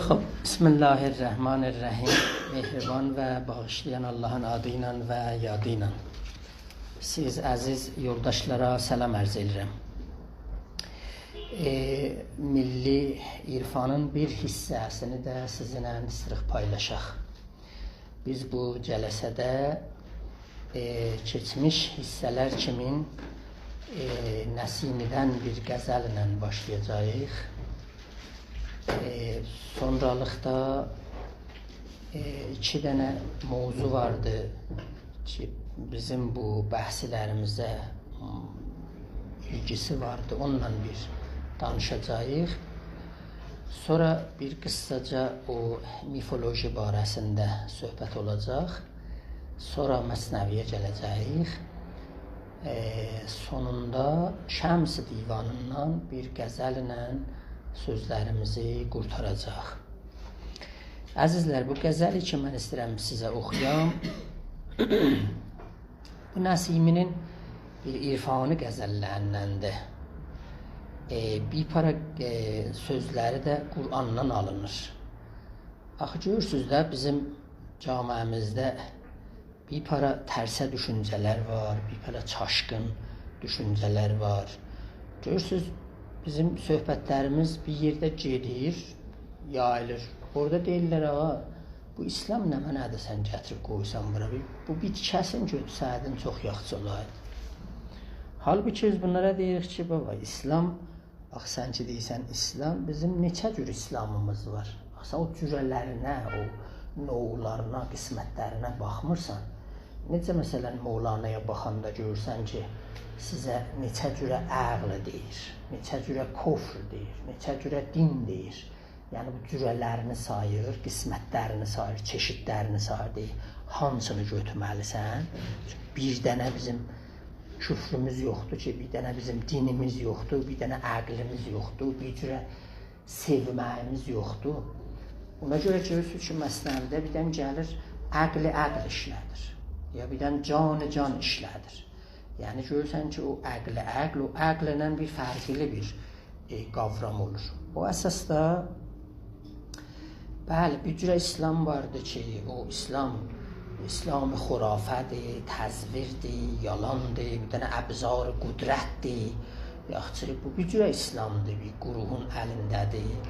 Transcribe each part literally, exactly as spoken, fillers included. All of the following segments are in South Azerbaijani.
خب، بسم الله الرحمن الرحیم. مهربان و باغیشلایان آللاهین آدی ایله و یادی ایله. سیز عزیز یولداشلارا سلام عرض ائدیرم. ائ، میللی عرفانین بیر حیصه‌سینی ده سیزینله ایستیریک پایلاشاق. بیز بو جلسه‌ده، ائ، کئچمیش حیصه‌لر کیمین، ائ، نسیمی‌دن بیر غزلله باشلایاجاغیق. ائ، سونرالیقدا، ائ، ایکی دنه موضوع واردی کی، بیزیم بو بحثلریمیزه، م، ایلگیسی واردی. اونونلا بیر دانیشاجاغیق. سونرا بیر قیسساجا او میفولوژی باره‌سینده صحبت اولاجاق. سونرا مثنوی‌یه گله‌جه‌ییک. ائ، سونوندا شمس دیوانیندان بیر غزلله سؤزلریمیزی قورتاراجاق. عزیزلر، بو غزلی کی، من ایسته‌ییرم سیزه اوخویام، بو نسیمی‌نین بیر عرفانی غزللریندندیر. ائ، بیر پارا، ائ، سؤزلری ده قرآندان آلینیر. آخی گؤرورسوز ده، بیزیم جامعه‌میزده بیر پارا ترسه دوشونجه‌لر وار، بیر پارا چاشقین دوشونجه‌لر وار. گؤرورسوز، بیزیم صحبتلریمیز بیر یئرده گئدیر، یاییلیر. اورادا دئییرلر: «آغا، بو ایسلام نمنه‌دیر سن گتیریب قویوسان بورا؟ بیر، بو بیر تیکه‌سینی گؤتورسه‌یدین چوخ یاخشی اولایدی.» حالبوکی بیز بونلارا دئییریک کی، بابا، ایسلام، باخ، سن کی دئییرسن ایسلام، بیزیم نئچه جور ایسلامیمیز وار. باخ، سن او جوره‌لرینه، او نوعلارینا، قسمتلرینه باخمیرسان. نئجه، مثلا، مولانایا باخاندا گؤرورسن کی، سیزه نئچه جوره عقل دئییر، نئچه جوره کفر دئییر، نئچه جوره دین دئییر. یعنی، بو جوره‌لرینی ساییر، قسمتلرینی ساییر، چئشیدلرینی ساییر، دئییر، هانسینی گؤتورمه‌لیسن؟ چونکی بیر دنه بیزیم کفروموز یوخدور کی، بیر دنه بیزیم دینیمیز یوخدور، بیر دنه عقلیمیز یوخدور، بیر جوره سئومه‌ییمیز یوخدور. اونا گؤره گؤرورسونوز کی، مثنوی‌ده بیردن گلیر، عقل عقل ایشله‌دیر، یا بیردن جان جان ایشله‌دیر. یعنی گؤرورسن کی، او عقل عقل، او عقلله بیر فرقلی بیر، ائ، قاورام اولور. او اساسدا، بلی، بیر جوره ایسلام واردی کی، او ایسلام، ایسلام خرافه‌دیر، تزویردیر، یالاندیر، بیر دنه ابزار قدرتدیر. یاخشی، بو بیر جوره ایسلامدیر، بیر گروهون الینده‌دیر.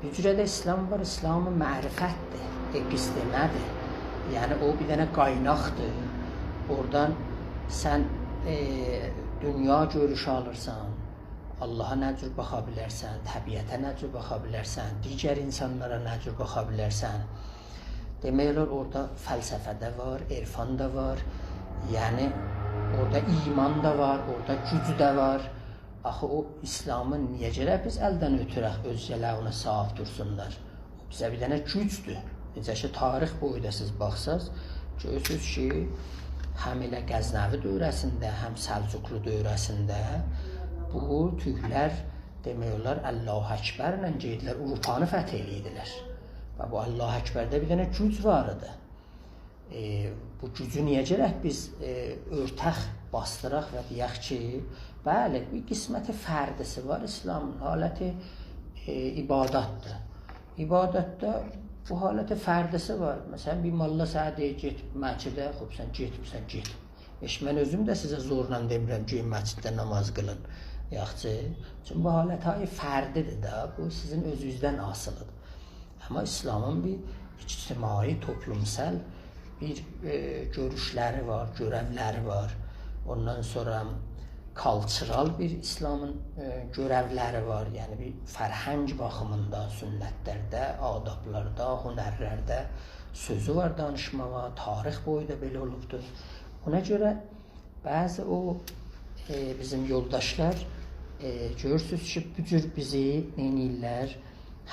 بیر جوره ده ایسلام وار، ایسلام معرفتدیر، اپیستمه‌دیر. یعنی، او بیر دنه قایناقدیر. اورادان سن، ائ، دونیا گؤروشو آلیرسان، آللاها نه جور باخا بیلرسن، طبیعته نه جور باخا بیلرسن، دیگر اینسانلارا نه جور باخا بیلرسن. دئمک اولار، اورادا فلسفه ده وار، عرفان دا وار. یعنی، اورادا ایمان دا وار، اورادا گوج ده وار. آخی او ایسلامی نییه گرک بیز الدن اؤتورک، اؤزگه‌لر اونا صاحیب دورسونلار؟ او بیزه بیر دنه گوجدور. نئجه کی، تاریخ بویو دا سیز باخساز، گؤرورسوز کی، هم ائله غزنوی دؤوره‌سینده، هم سلجوقلو دؤوره‌سینده بو تورکلر، دئمک اولار، الله اکبرله گئدیردیلر، آوروپانی فتح ائله‌ییردیلر. و بو الله اکبرده بیر دنه گوج وار ایدی. ائ، بو گوجو نییه گرک بیز، ائ، اؤرتک باسدیراق و دئیک کی، بلی، بیر قسمت فردی‌سی وار ایسلامین، حالت، ائ، عبادتدیر. عبادتده بو حالت فردی‌سی وار. مثلا، بیر موللا سنه دئییر، «گئت مسجده»، خوب، سن گئتمیرسن، گئت. هئچ من اؤزوم ده سیزه زورلا دئمیرم، «گئدین مسجدده نماز قیلین.» یاخشی؟ چونکی بو حالت‌های فردی‌دیر ده، بو سیزین اؤزونوزدن آسیلی‌دیر. آمما ایسلامین بیر اجتماعی، توپلومسال بیر، ائ، گؤروشلری وار، گؤرولری وار. اوندان سونرا کالچورال بیر ایسلامین، ائ، گؤرولری وار. یعنی بیر فرهنگ باخیمیندان سنت‌لرده، آدابلاردا، هنرلرده سؤزو وار دانیشماغا، تاریخ بویو دا بئله اولوبدور. اونا گؤره بعضی او، ائ، بیزیم یولداشلار، ائ، گؤرورسوز کی، بو جور بیزی نئینیرلر؟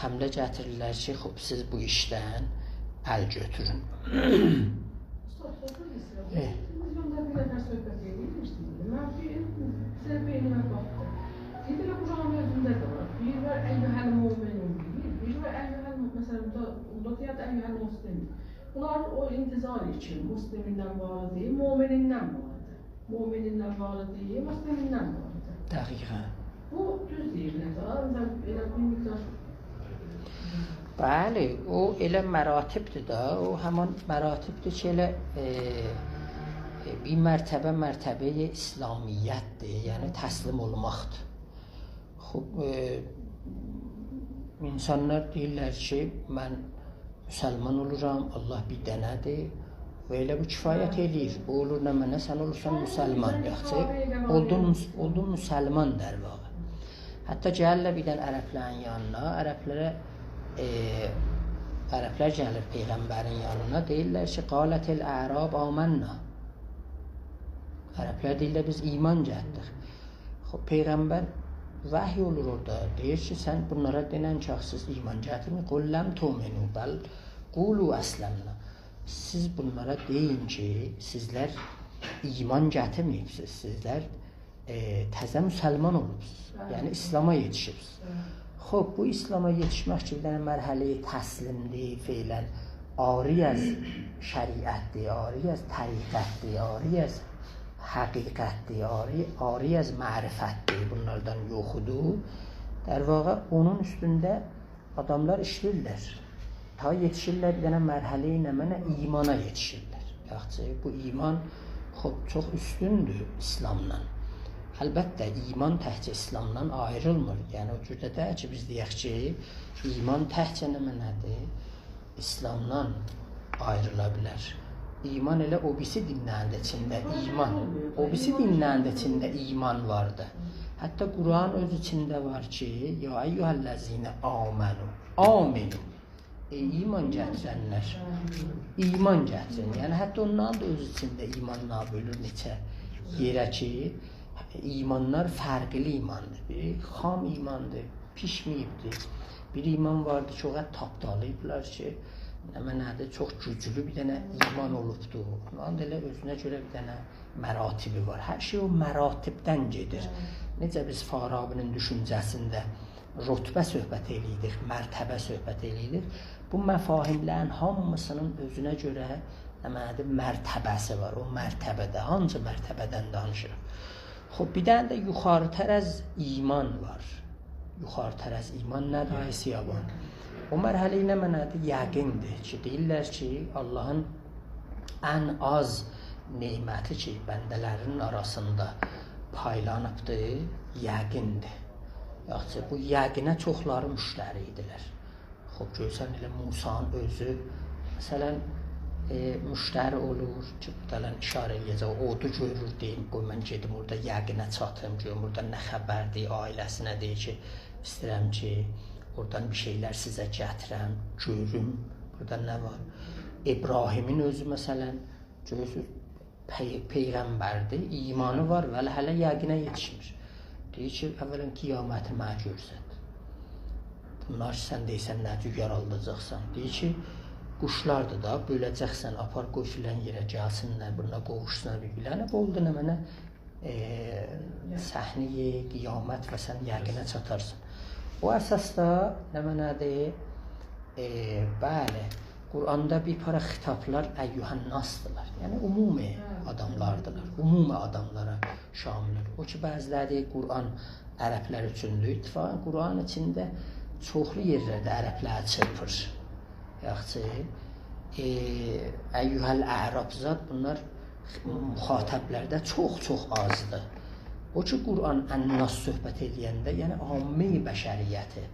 حمله گتیریرلر کی، خوب، سیز بو ایشدن ال گؤتورون. اوستاد، سوروم ایسته‌ییرم. ائه. تلویزیوندا بیر نفر صحبت ائدیر، ایشله‌ییر. من بیر، بیر بئینیمه باخدی. دئدی، ائله قرآنین اؤزونده ده وار. بیر وار، «ایها المؤمنون» دئییر. بیر وار، «ایها الم-»، مثلا، بو دا، بو دا دئیر، «ایها المسلمون». بونلار او انتظار کی، مسلمیندن وار دئییر، مؤمنیندن وار دئییر. مؤمنیندن وار دئییر، مسلمیندن وار دئییر. دقیقا. بو دوز دئییرلر ده، آنجاق ائله بلی، او ائله مراتبدیر ده، او همان مراتبدیر کی، ائله، ائ، ائ، بیر مرتبه، مرتبه‌ی اسلامیتدیر، یعنی تسلیم اولماقدیر. خوب، ائ، اینسانلار دئییرلر کی، من مسلمان اولورام، الله بیر دنه‌دیر. و ائله بو کفایت ائله‌ییر. بو اولور نمنه، سن اولورسان مسلمان، یاخشی؟ اولدون مس-، اولدون مسلمان در واقع. حتی گلیرلر بیر دنه عربلرین یانینا، عربلره، ائ، عربلر گلیر پیغمبرین یانینا، دئییرلر کی، «قالت الاعراب آمنا.» عربلر دئییرلر، «بیز ایمان گتدیک.» خوب، پیغمبر وحی اولور اورادا. دئییر کی، سن بونلارا دئنن کی، سیز ایمان گتیرمه‌یین. «قل لم تؤمنوا، بل قولوا اسلمنا.» سیز بونلارا دئیین کی، سیزلر ایمان گتیرمه‌ییبسیز، سیزلر، ائ، تازه مسلمان اولوبسوز. بلی. یعنی، اسلاما یئتیشیبسیز. بلی. خوب، بو اسلاما یئتیشمک کی، بیر دنه مرحله‌ی تسلیمدیر، فعلاً عاری از شریعتدیر، عاری از طریقتدیر، عاری از حقیقتدیر، عاری، عاری از معرفتدیر، بونلاردان یوخودور. در واقع، اونون اوستونده آداملار ایشله‌ییرلر. تا یئتیشیرلر بیر دنه مرحله‌ی نمنه، ایمانا یئتیشیرلر. یاخشی، بو ایمان، خوب، چوخ اوستوندور اسلامدان. البته، ایمان تکجه اسلامدان آیریلمیر. یعنی، او جور ده دئییل کی، بیز دئیک کی، ایمان تکجه نمنه‌دیر؟ اسلامدان آیریلا بیلر. ایمان ائله او بیریسی دینلرین ده ایچینده ایمان. او بیریسی دینلرین ده ایچینده ایمان واردی. حتی قرآن اؤز ایچینده وار کی، «یا ایها الذین آمنوا، آمنوا.» ای ایمان گتیرنلر، ایمان گتیرین. یعنی، حتی اونلارین دا اؤز ایچینده ایمانلار بؤلور نئچه یئره کی، ایمانلار فرقلی ایماندیر. بیری خام ایماندیر، پیشمه‌ییبدیر. بیر ایمان واردی کی، او قدر تاپدالییبلار کی، نمنه‌دیر، چوخ گوجلو بیر دنه ایمان اولوبدو. اونلارین دا ائله اؤزونه گؤره بیر دنه مراتبی وار. هر شئی او مراتبدن گئدیر. نئجه بیز فارابی‌نین دوشونجه‌سینده رتبه صحبت ائله‌ییردیک، مرتبه صحبت ائله‌ییردیک. بو مفاهیملرین هامیسی‌نین اؤزونه گؤره، نمنه‌دیر، مرتبه‌سی وار. او مرتبه‌ده، هانسی مرتبه‌دن دانیشیریق؟ خوب، بیر دنه ده یوخاری‌تر از ایمان وار. یوخاری‌تر از ایمان نه‌دیر، آی سیابان؟ او مرحله نمنه‌دیر؟ یقیندیر کی، دئییرلر کی، آللاهین ان آز نعمتی کی، بنده‌لرینین آراسیندا پایلانیبدیر، یقیندیر. یاخشی، بو یقینه چوخلاری مشتری ایدیلر. خوب، گؤرسن ائله موسی‌نین اؤزو، مثلاً، ائ، مشتری اولور کی، بورادا الان اشاره ائله‌یه‌جک، اودو گؤرور، دئییم، قوی من گئدیم اورادا یقینه چاتیم، گؤروم اورادا نه خبردیر، عائله‌سینه دئییر کی، ایسته‌ییرم کی، اورادان بیر شئیلر سیزه گتیرم، گؤروم، بورادا نه وار. ابراهیمین اؤزو، مثلاً، گؤرورسوز، پی-، پیغمبردیر، ایمانی وار، ولی هله یقینه یئتیشمیر. دئییر کی، اولاً قیامتی منه گؤرست. بونلار کی، سن دئییرسن، نه جور یاراداجاقسان؟ دئییر کی، قوشلاردیر دا، بؤله‌جکسن، آپار قوی فلان یئره، گلسینلر، بونلار قوووشسونلار بیر-بیرلرینه. بو اولدو نمنه، ائ، صحنه‌ی قیامت و سن یقینه چاتارسان. او اساسدا نمنه‌دیر؟ ائ، بلی، قرآندا بیر پارا خطابلار ایها الناس‌دیلار. یعنی، عمومی آداملاردیلار. عمومی آداملارا شاملدیر. او کی، بعضی‌لری دئییر، قرآن عربلر اوچوندور. اتفاقاً، قرآن ایچینده چوخلو یئرلرده عربلری چیرپیر. یاخشی، ائ، ایها الاعراب زاد، بونلار مخاطبلرده چوخ-چوخ آزدیر. او کی، قرآن الناس صحبت ائله‌ینده، یعنی عامه‌ی بشریتی،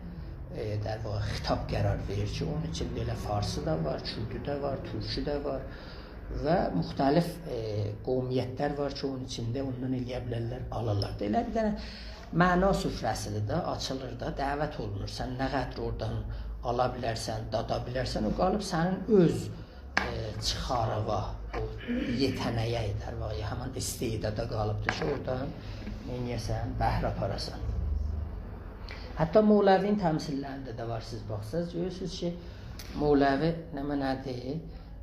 ائ، در واقع خطاب قرار وئریر کی، اونون ایچینده ائله فارسی دا وار، کوردو ده وار، تورکو ده وار و مختلف، ائ، قومیتلر وار کی، اونون ایچینده اوندان ائله‌یه بیلرلر، آلارلار دا. ائله بیر دنه معنا سفره‌سی‌دیر ده، آچیلیر دا، دعوت اولونور. سن نه قدر اورادان آلا بیلرسن، دادا بیلرسن، او قالیب سنین اؤز ائ، چیخاریوا، او یئته‌نه‌یه، در واقع، همان استعدادا قالیبدیر کی، اورادان نئینیه‌سن، بهره آپاراسان. حتی مولوی‌نین تمثیللرینده ده وار، سیز باخساز، گؤرورسوز کی، مولوی نمنه‌دیر؟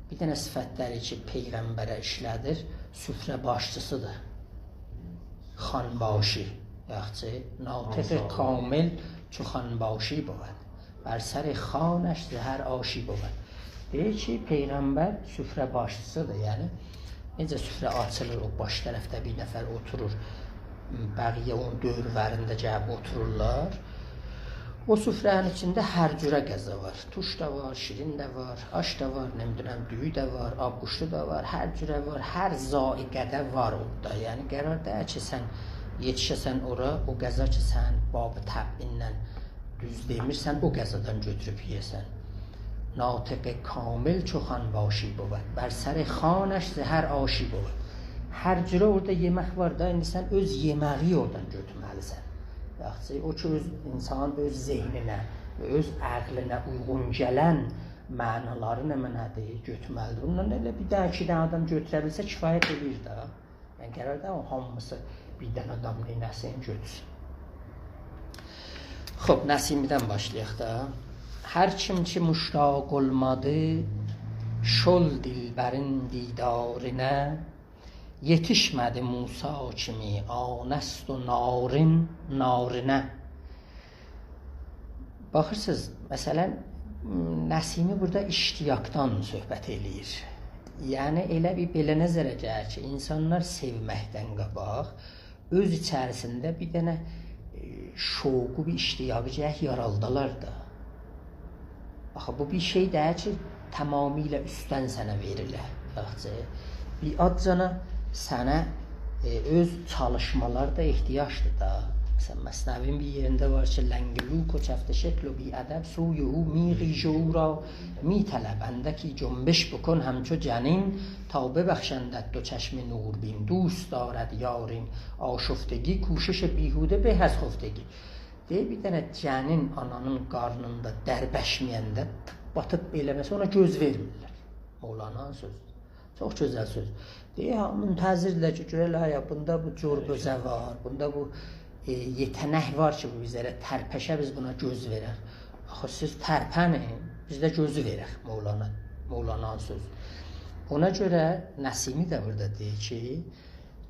بیر دنه صفتلری کی، پیغمبره ایشله‌دیر، سفره باشچی‌سی‌دیر. خانباشی، یاخشی، ناطق کامل چو خانباشی بود. بر سر خوانش ز هر آشی بود. دئییر کی، پیغمبر سفره باشچی‌سی‌دیر. یعنی، نئجه سفره آچیلیر، او باش طرفده بیر نفر اوتورور، بقیه اونون دؤوره‌سینده گلیب اوتورورلار. او سفره‌نین ایچینده هر جوره غذا وار. تورش دا وار، شیرین ده وار، آش دا وار، نه بیلیم، دویو ده وار، آبگوشتی ده وار، هر جوره وار، هر ذائقه‌ده وار اورادا. یعنی، قرار دئییل کی، سن یئتیشه‌سن اورا، او غذا کی، سن باب طبعیندن دوز دئمیرسن، او غذادان گؤتوروب یئیه‌سن. ناطق کامل چو خوان‌باشی بود، بر سر خوانش ز هر آشی بود. هر جوره اورادا یئمک وار دا، ایندی سن اؤز یئمه‌یی اورادان گؤتورمه‌لیسن. یاخشی، او کی، اؤز، اینسانین اؤز ذهنینه و اؤز عقلینه اویغون گلن معنالاری نمنه‌دیر، گؤتورمه‌لیدیر. بوندان ائله بیر دنه، ایکی دنه آدام گؤتوره بیلسه، کفایت ائدیر ده. یعنی، قرار دئییل هامیسی بیر دنه آدام نئینه‌سین، گؤتورسون. خوب، نسیمی‌دن باشلایاق دا. هر کیم کی مشتاق اولمادی شل دلبرین دیدارینه، یئتیشمه‌دی موسی کیمی آنست و نارین نارینه. باخیرسینیز، مثلا، نسیمی بورادا اشتیاقدان صحبت ائله‌ییر. یعنی، ائله بیر بئله نظره گلیر کی، اینسانلار سئومکدن قاباق اؤز ایچریسینده بیر دنه، ائ، شوقو، بیر اشتیاقی گرک یارالدالار دا. آخی بو بیر شئی دئییل کی، تمامیله اوستدن سنه وئریله. یاخشی، بیر آزجانا سنه، ائ، اؤز چالیشمالار دا احتیاجدیر دا. مثلا، مثنوی‌نین بیر یئرینده وار کی، «لنگلو و چفته شکل و بی‌ادب، سوی او می‌غیژ و او را می‌طلب. اندکی جنبش بکن همچو جنین، تا ببخشندت دو چشم نوربین. دوست دارد یار این آشفتگی، کوشش بیهوده به از خفتگی.» دئییر، بیر دنه جنین آنانین قارنیندا دربشمه‌ینده تیپ‌باتیپ ائله‌مه‌سه، اونا گؤز وئرمیرلر. مولانانین سؤزودور. چوخ گؤزل سؤز. دئییر، ها، منتظردیرلر کی، گؤره‌لر، آیا بوندا بو جربزه وار، بوندا بو، ائ، یئته‌نک وار کی، بو بیزلره ترپشه، بیز بونا گؤز وئرک. آخی سیز ترپنین، بیز ده گؤزو وئرک، مولانا، مولانانین سؤزو. اونا گؤره نسیمی ده بورادا دئییر کی،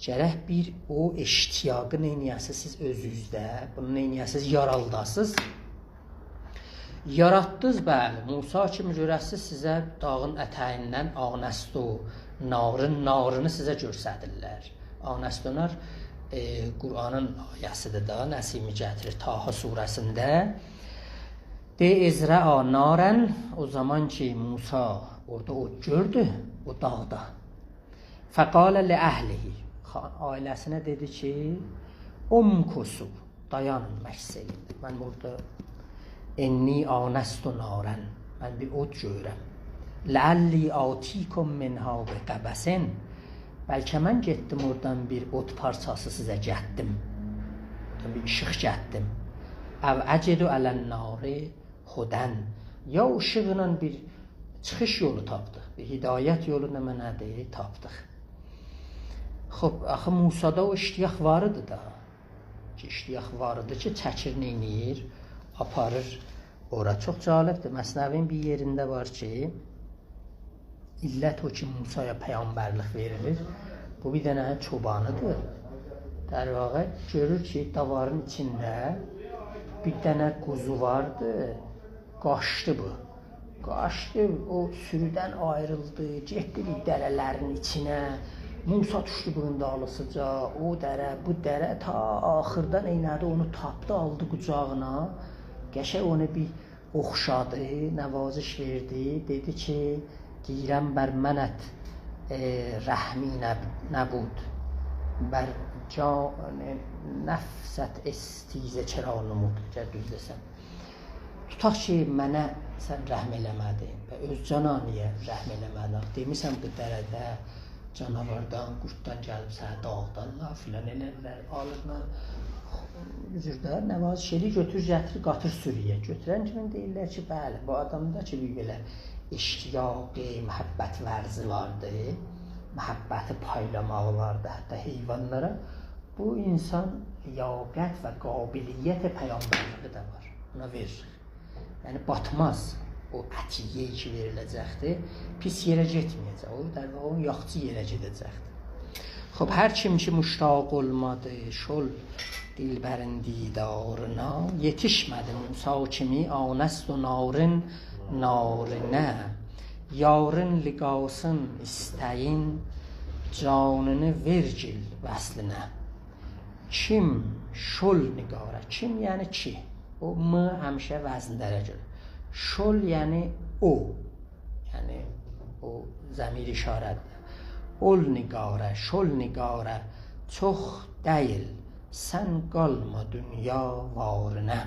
گرک بیر او اشتیاقی نئینیه‌سیز سیز اؤزونوزده، بونو نئینیه‌سیز، یارالداسیز. یاراتدینیز، بلی، موسی کیمی گؤره‌سیز، سیزه داغین اتگیندن آنست و نارین نارینی سیزه گؤستریرلر. آنست و نار، ائ، قرآنین آیه‌سیدیر دا، نسیمی گتیریر طه سوره‌سینده. دئییر، «إذ رأى نارا»، او زامان کی، موسی اورادا اود گؤردو، او داغدا. «فقال لأهله»، خا-، عائله‌سینه دئدی کی، «امکثوا»، دایانین، مکث ائله‌یین. من بورادا «إنی آنست نارا»، من بیر اود گؤرورم. «لعلی آتیکم منها بقبس»، بلکه من گئتدیم اورادان بیر اود پارچاسی سیزه گتدیم. اورادان بیر ایشیق گتدیم. «أو أجد علی النار هدی»، یا او ایشیقلا بیر چیخیش یولو تاپدیق، بیر هدایت یولو نمنه‌دیر، تاپدیق. خوب، آخی موسادا او اشتیاق وار ایدی دا. کی، اشتیاق وار ایدی کی، چکیر، نئینیر؟ آپاریر اورا. چوخ جالبدیر. مثنوی‌نین بیر یئرینده وار کی، علت او کی، موسایا پیغمبرلیک وئریلیر. بو بیر دنه چوبانیدیر. در واقع گؤرور کی، داوارین ایچینده بیر دنه قوزو واردی، قاچدی بو. قاچدی، او سورودن آیریلدی، گئتدی بیر دره‌لرین ایچینه. موسی دوشدو بونون دالیسیجا، او دره، بو دره، تا آخیردا نئینه‌دی، اونو تاپدی، آلدی قوجاغینا. قشنگ اونو بیر اوخشادی، نوازش وئردی، دئدی کی، «گیرم بر منت، ائ، رحمی نب-، نبود، بر جان نفست استیزه چرا نمود»، اگر دوز دئسم. توتاق کی، منه سن رحم ائله‌مه‌دین و اؤز جانا نییه رحم ائله‌مه‌دین؟ دئمیسن، بو دره‌ده جاناواردان، قورددان گلیب سنی داغدارلار، فلان ائلرلر، آلیرلار. عذر ده، نوازش ائله‌ییر، گؤتورور، گتیریر، قاتیر سورویه. گؤتورن کیمی دئییرلر کی، بلی، بو آدامدا کی، بیر بئله اشتیاق، محبت ورزی واردی، محبتی پایلاماغی واردی، حتی حیوانلارا. بو اینسان لیاقت و قابلیت پیغمبرلیگی ده وار. بونا وئریر. یعنی باتماز او عطیه‌ای کی وئریله‌جکدیر، پیس یئره گئتمه‌یه‌جک. او، در واقع، او یاخشی یئره گئده‌جکدیر. خوب، هر کیم کی مشتاق اولمادی شول دلبرین دیدارینا، یئتیشمه‌دی موسی کیمی آنست و نارین نارینه. یارین لقاسین ایسته‌یین، جانینی وئرگیل وصلینه. کیم شول نگاره، کیم یعنی کی؟ او «م» همیشه وزندره گلیر. «شل» یعنی او. یعنی او ضمیر اشاره‌دیر. «اول نگاره، شل نگاره، چوخ دئییل، سن قالما دونیا وارینه.»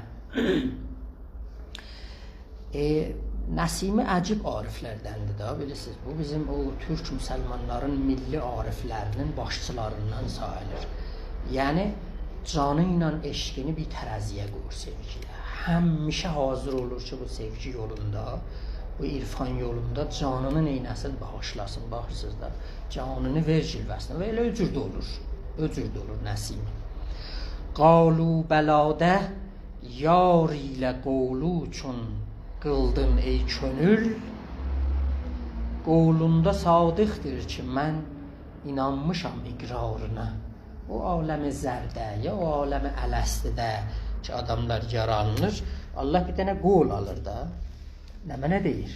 ائ، نسیمی عجیب عارفلردندیر ده، بیلیرسینیز. بو بیزیم او تورک مسلمانلارین میللی عارفلرینین باشچیلاریندان ساییلیر. یعنی جانی ایله عشقینی بیر ترازی‌یه قویور سئوگی‌یه. همیشه حاضر اولور کی، بو سئوگی یولوندا، بو عرفان یولوندا جانینی نئینه‌سین، باغیشلاسین، باخیرسینیز دا. جانینی وئر جلوه‌سینه و ائله او جور ده اولور. او جور ده اولور نسیمی. «قالوا بلی‌ده یار ایله قولو چون قیلدین ای کؤنول.» قولوندا صادق‌دیر کی، من اینانمیشام اقرارینا. او عالم ذرده، یا او عالم الستده کی، آداملار یارانیر، الله بیر دنه قول آلیر دا. نمنه دئییر؟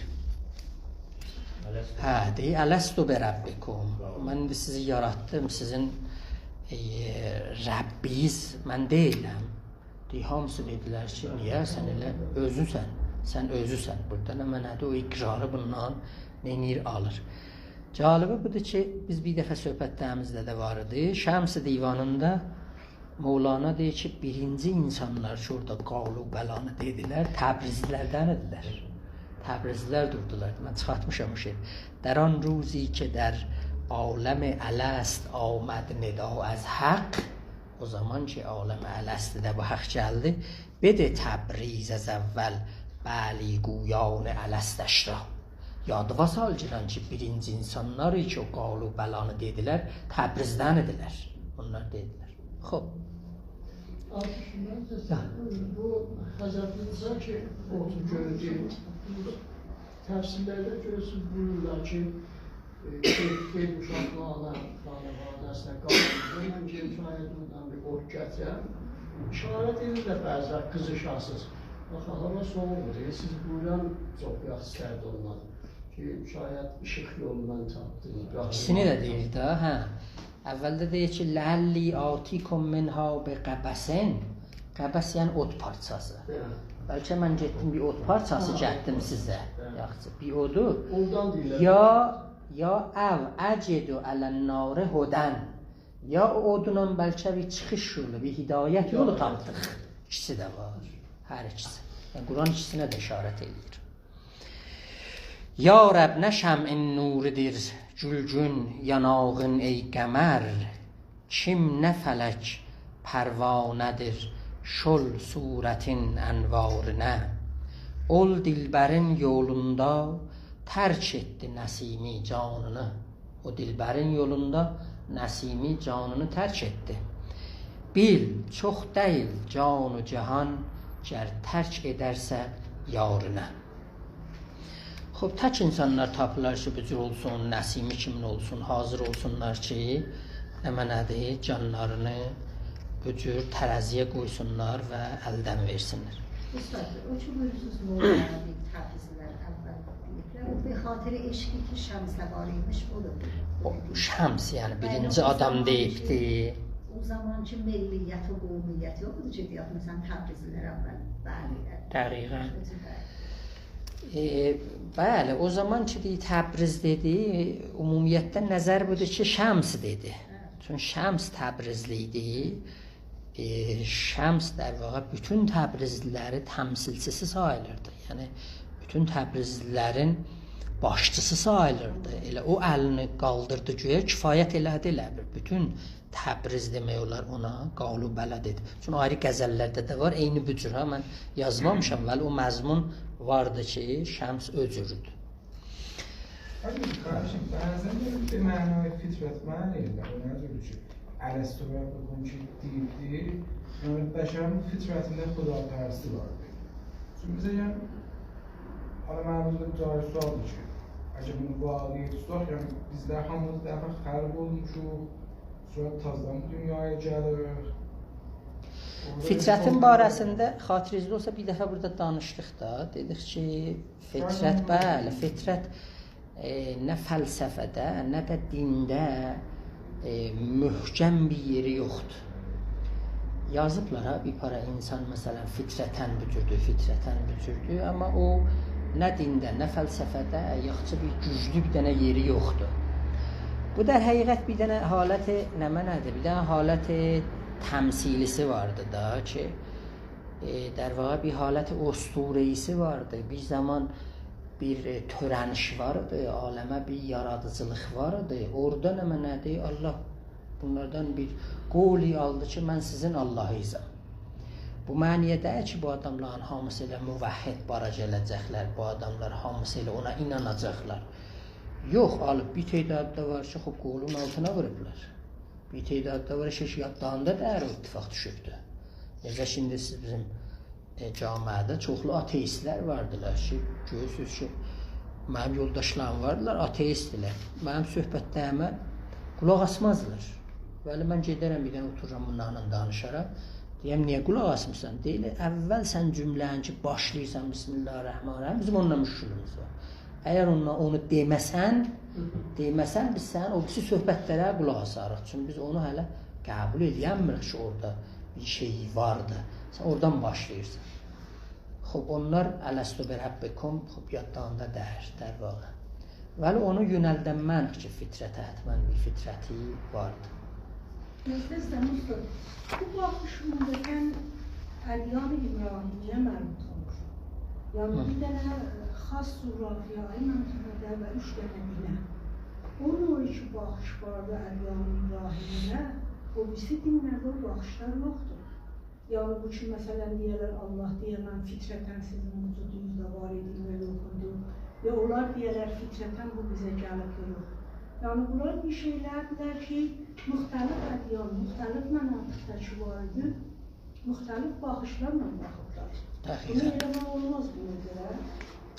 الست. هه، دئییر: «الست بربکم؟» من ایندی سیزی یاراتدیم، سیزین، ائ، ربّینیز من دئییلم. دئییر، هامیسی دئدیلر کی، نییه؟ سن ائله اؤزوسن، سن اؤزوسن. بورادا نمنه‌دیر؟ او اقراری بوندان نئینیر، آلیر. جالبی بودور کی، بیز بیر دفعه صحبتلریمیزده ده وار ایدی. شمس دیوانیندا مولانا دئییر کی، بیرینجی اینسانلار کی، اورادا «قالوا بلی‌نی» دئدیلر، تبریزلی‌لردن ایدیلر. تبریزلی‌لر دوردولار. من چیخارتمیشام او شعری. «در آن روزی که در عالم الست آمد ندا از حق»، او زامان کی، عالم الستده بو حق گلدی، «بده تبریز از اول بلی‌گویان الستش را.» یادیوا سالگیرام کی، بیرینجی اینسانلار کی، او «قالوا بلی‌نی» دئدیلر، تبریزدن ایدیلر. اونلار دئدیلر. خوب. آقا، شیمال، هه، بو حضرتینیزه کی، اوتو گؤردوک، تفسیرلرده گؤرورسونوز، بویورورلار کی، ائ، خئ-، خئیلی اوشاقلارلا خانواده‌سینه قالدی. من گئدیم شاید اوردان بیر اوت گتیرم. اشارت ائدیرلر بعضا قیزیشاسینیز. باخ، هاوا سویوقدور. سیز بویوران چوخ یاخشی ایستردی اونلار. کی، شاید ایشیق یولوندان تاپدینیز. ایکیسینی ده دئییر ده، هه. اولده دئییر کی، «لعلی آتیکم منها بقبس.» قبس یعنی اوت پارچاسی. هه. بلکه من گئتدیم بیر اوت پارچاسی، هه، گتدیم سیزه. هه. یاخشی، بیر اودو. اوندان دئییرلر. یا، یا «او اجد علی النار هدی». یا او اودونان بلکه بیر چیخیش یولو، بیر هدایت یولو، هدایت، تاپدیق. ایکیسی ده وار. هر ایکیسی. یعنی قرآن ایکیسینه ده اشارت ائله‌ییر. «یا رب، نه شمعین نورویدیر گولگون یاناغین ای قمر، کیم نه فلک پروانه‌دیر شل صورتین انوارینه.» اول دلبرین یولوندا ترک ائتدی نسیمی جانینی. او دلبرین یولوندا نسیمی جانینی ترک ائتدی. «بیل، چوخ دئییل جان و جهان گر ترک ائدرسه یارینه.» خوب، تک اینسانلار تاپیلار کی، بو جور اولسون، نسیمی کیمین اولسون، حاضر اولسونلار کی، نمنه‌دیر، جانلارینی بو جور ترازی‌یه قویسونلار و الدن وئرسینلر. اوستاد، او کی بویورورسونوز، مولانا دئییب تبریزلی‌لر اول دئییبلر، او «به خاطر عشقی که شمس سوار ایمیش»، او دا بو. او شمس، یعنی، بلی، بیرینجی او آدام زامان کی، دئییبدی. او زامان کی، ملیت و قومیت یوخ ایدی کی، دئیک، مثلا، تبریزلی‌لر اول، بلی. دقیقا. او جور، بلی. ائ، بلی، او زامان کی، دئییر، تبریز دئدی، عمومیتده نظر بودور کی، شمس دئدی. هه. چونکی شمس تبریزلی ایدی. ائ، شمس، در واقع، بوتون تبریزلی‌لری تمثیلچی‌سی ساییلیردی. یعنی، بوتون تبریزلی‌لرین باشچی‌سی ساییلیردی. ائله او الینی قالدیردی گؤیه، کفایت ائله‌دی، ائله بیل بوتون تبریز، دئمک اولار، اونا «قالوا بلی» دئدی. چونکی آیری غزللرده ده وار، عینی بو جور، ها، من یازمامیشام، ولی او مضمون واردی کی، شمس او جوردور. آقا، خواهش، بعضا دئییرم، به معنای فطرت معنی، یعنی، نه جور کی، «الست بربکم» کی دئییبدی، یعنی، بشرین فطرتینده خداپرستی واردی. چونکی بیزه، یعنی، حالا منیم اؤزومه جاری سؤالدیر کی، اگر بونو واقعی توتساق، یعنی، بیزلر هامیمیز دفعه خلق اولموشوق، سونرا تازادان بو دونیایا گلیریک. اورادا فطرتین باره‌سینده، خاطرینیزده اولسا، بیر دفعه بورادا دانیشدیق دا، دئدیک کی، فطرت، بلی، فطرت، ائ، نه فلسفه‌ده، نه ده دینده، ائ، محکم بیر یئری یوخدور. یازیبلار ها، بیر پارا اینسان، مثلا، فطرتاً بو جوردور، فطرتاً بو جوردور، آمما او نه دینده، نه فلسفه‌ده یاخشی بیر گوجلو بیر دنه یئری یوخدور. بو، در حقیقت، بیر دنه حالت نمنه‌دیر، بیر دنه حالت تمثیلی‌سی واردی دا کی، ائ، در واقع بیر حالت اسطوره‌ای‌سی واردی. بیر زامان بیر، ائ، تؤره‌نیش واردی، عالمه بیر یارادیجیلیق واردی. اورادا نمنه‌دیر؟ الله بونلاردان بیر قولی آلدی کی، «من سیزین اللهیزم.» بو معنی‌یه دئییل کی، بو آداملارین هامیسی ائله موحد بارا گله‌جکلر، بو آداملار هامیسی ائله اونا ایناناجاقلار. یوخ، آلیب بیر تعدادی دا وار کی، خوب، قولون آلتینا ووروبلار. بیر تعدادی دا وار کی، هئچ یادلاریندا دئییل، او اتفاق دوشوبدور. نئجه کی، ایندی سیز بیزیم ائ، جامعه‌ده چوخلو آتئیستلر واردیلار کی، گؤرورسونوز کی، منیم یولداشلاریم واردیلار، آتئیستدیلر. منیم صحبتلریمه قولاق آسمازدیلار. بلی، من گئده‌رم، بیر دنه اوتورورام، بونلارلا دانیشارام. دئییرم، «نییه قولاق آسمیرسان؟» دئییر، «اول سن جمله‌نی کی باشلاییرسان، بسم الله الرحمن الرحیم، بیزیم اونونلا مشکلیمیز وار. اگر اونونلا اونو دئمه‌سن، دئمه‌سن، بیز سنین او بیریسی صحبتلره قولاق آساریق. چونکی بیز اونو هله قبول ائلیه‌نمیریک کی، اورادا بیر شئی واردی. سن اورادان باشلاییرسان.» خوب، اونلار «الست بربکم»، خوب، یادلاریندا دئییل، در واقع. ولی اونو یؤنلدنمه‌نیک کی، فطرته حتماً بیر فطرتی واردی. مجلس ده مستر، بو باخیشیندا سن ادیان ابراهیمی‌یه مربوط اولور. یعنی، هی. بیر دنه، ائ، خاص جغرافیایی منطقه‌ده و اوچ دنه دینه. او نوع کی باخیش واردی ادیان ابراهیمی‌یه، او بیریسی دینلرده او باخیشلار یوخدور. یعنی بو کی، مثلا، دئیه‌لر، الله دئیه، «من فطرتاً سیزین وجودونوزدا وار ایدیم و یوخ ایدیم.» یا اونلار دئیه‌لر، «فطرتاً بو بیزه گلیب»، یوخ. یعنی بونلار بیر شئیلردیلر کی، مختلف ادیان، مختلف مناطقدا کی وار ایدی، مختلف باخیشلارلا باخیبلار. دقیقاً. بونو ائله‌مک اولماز بونا گؤره.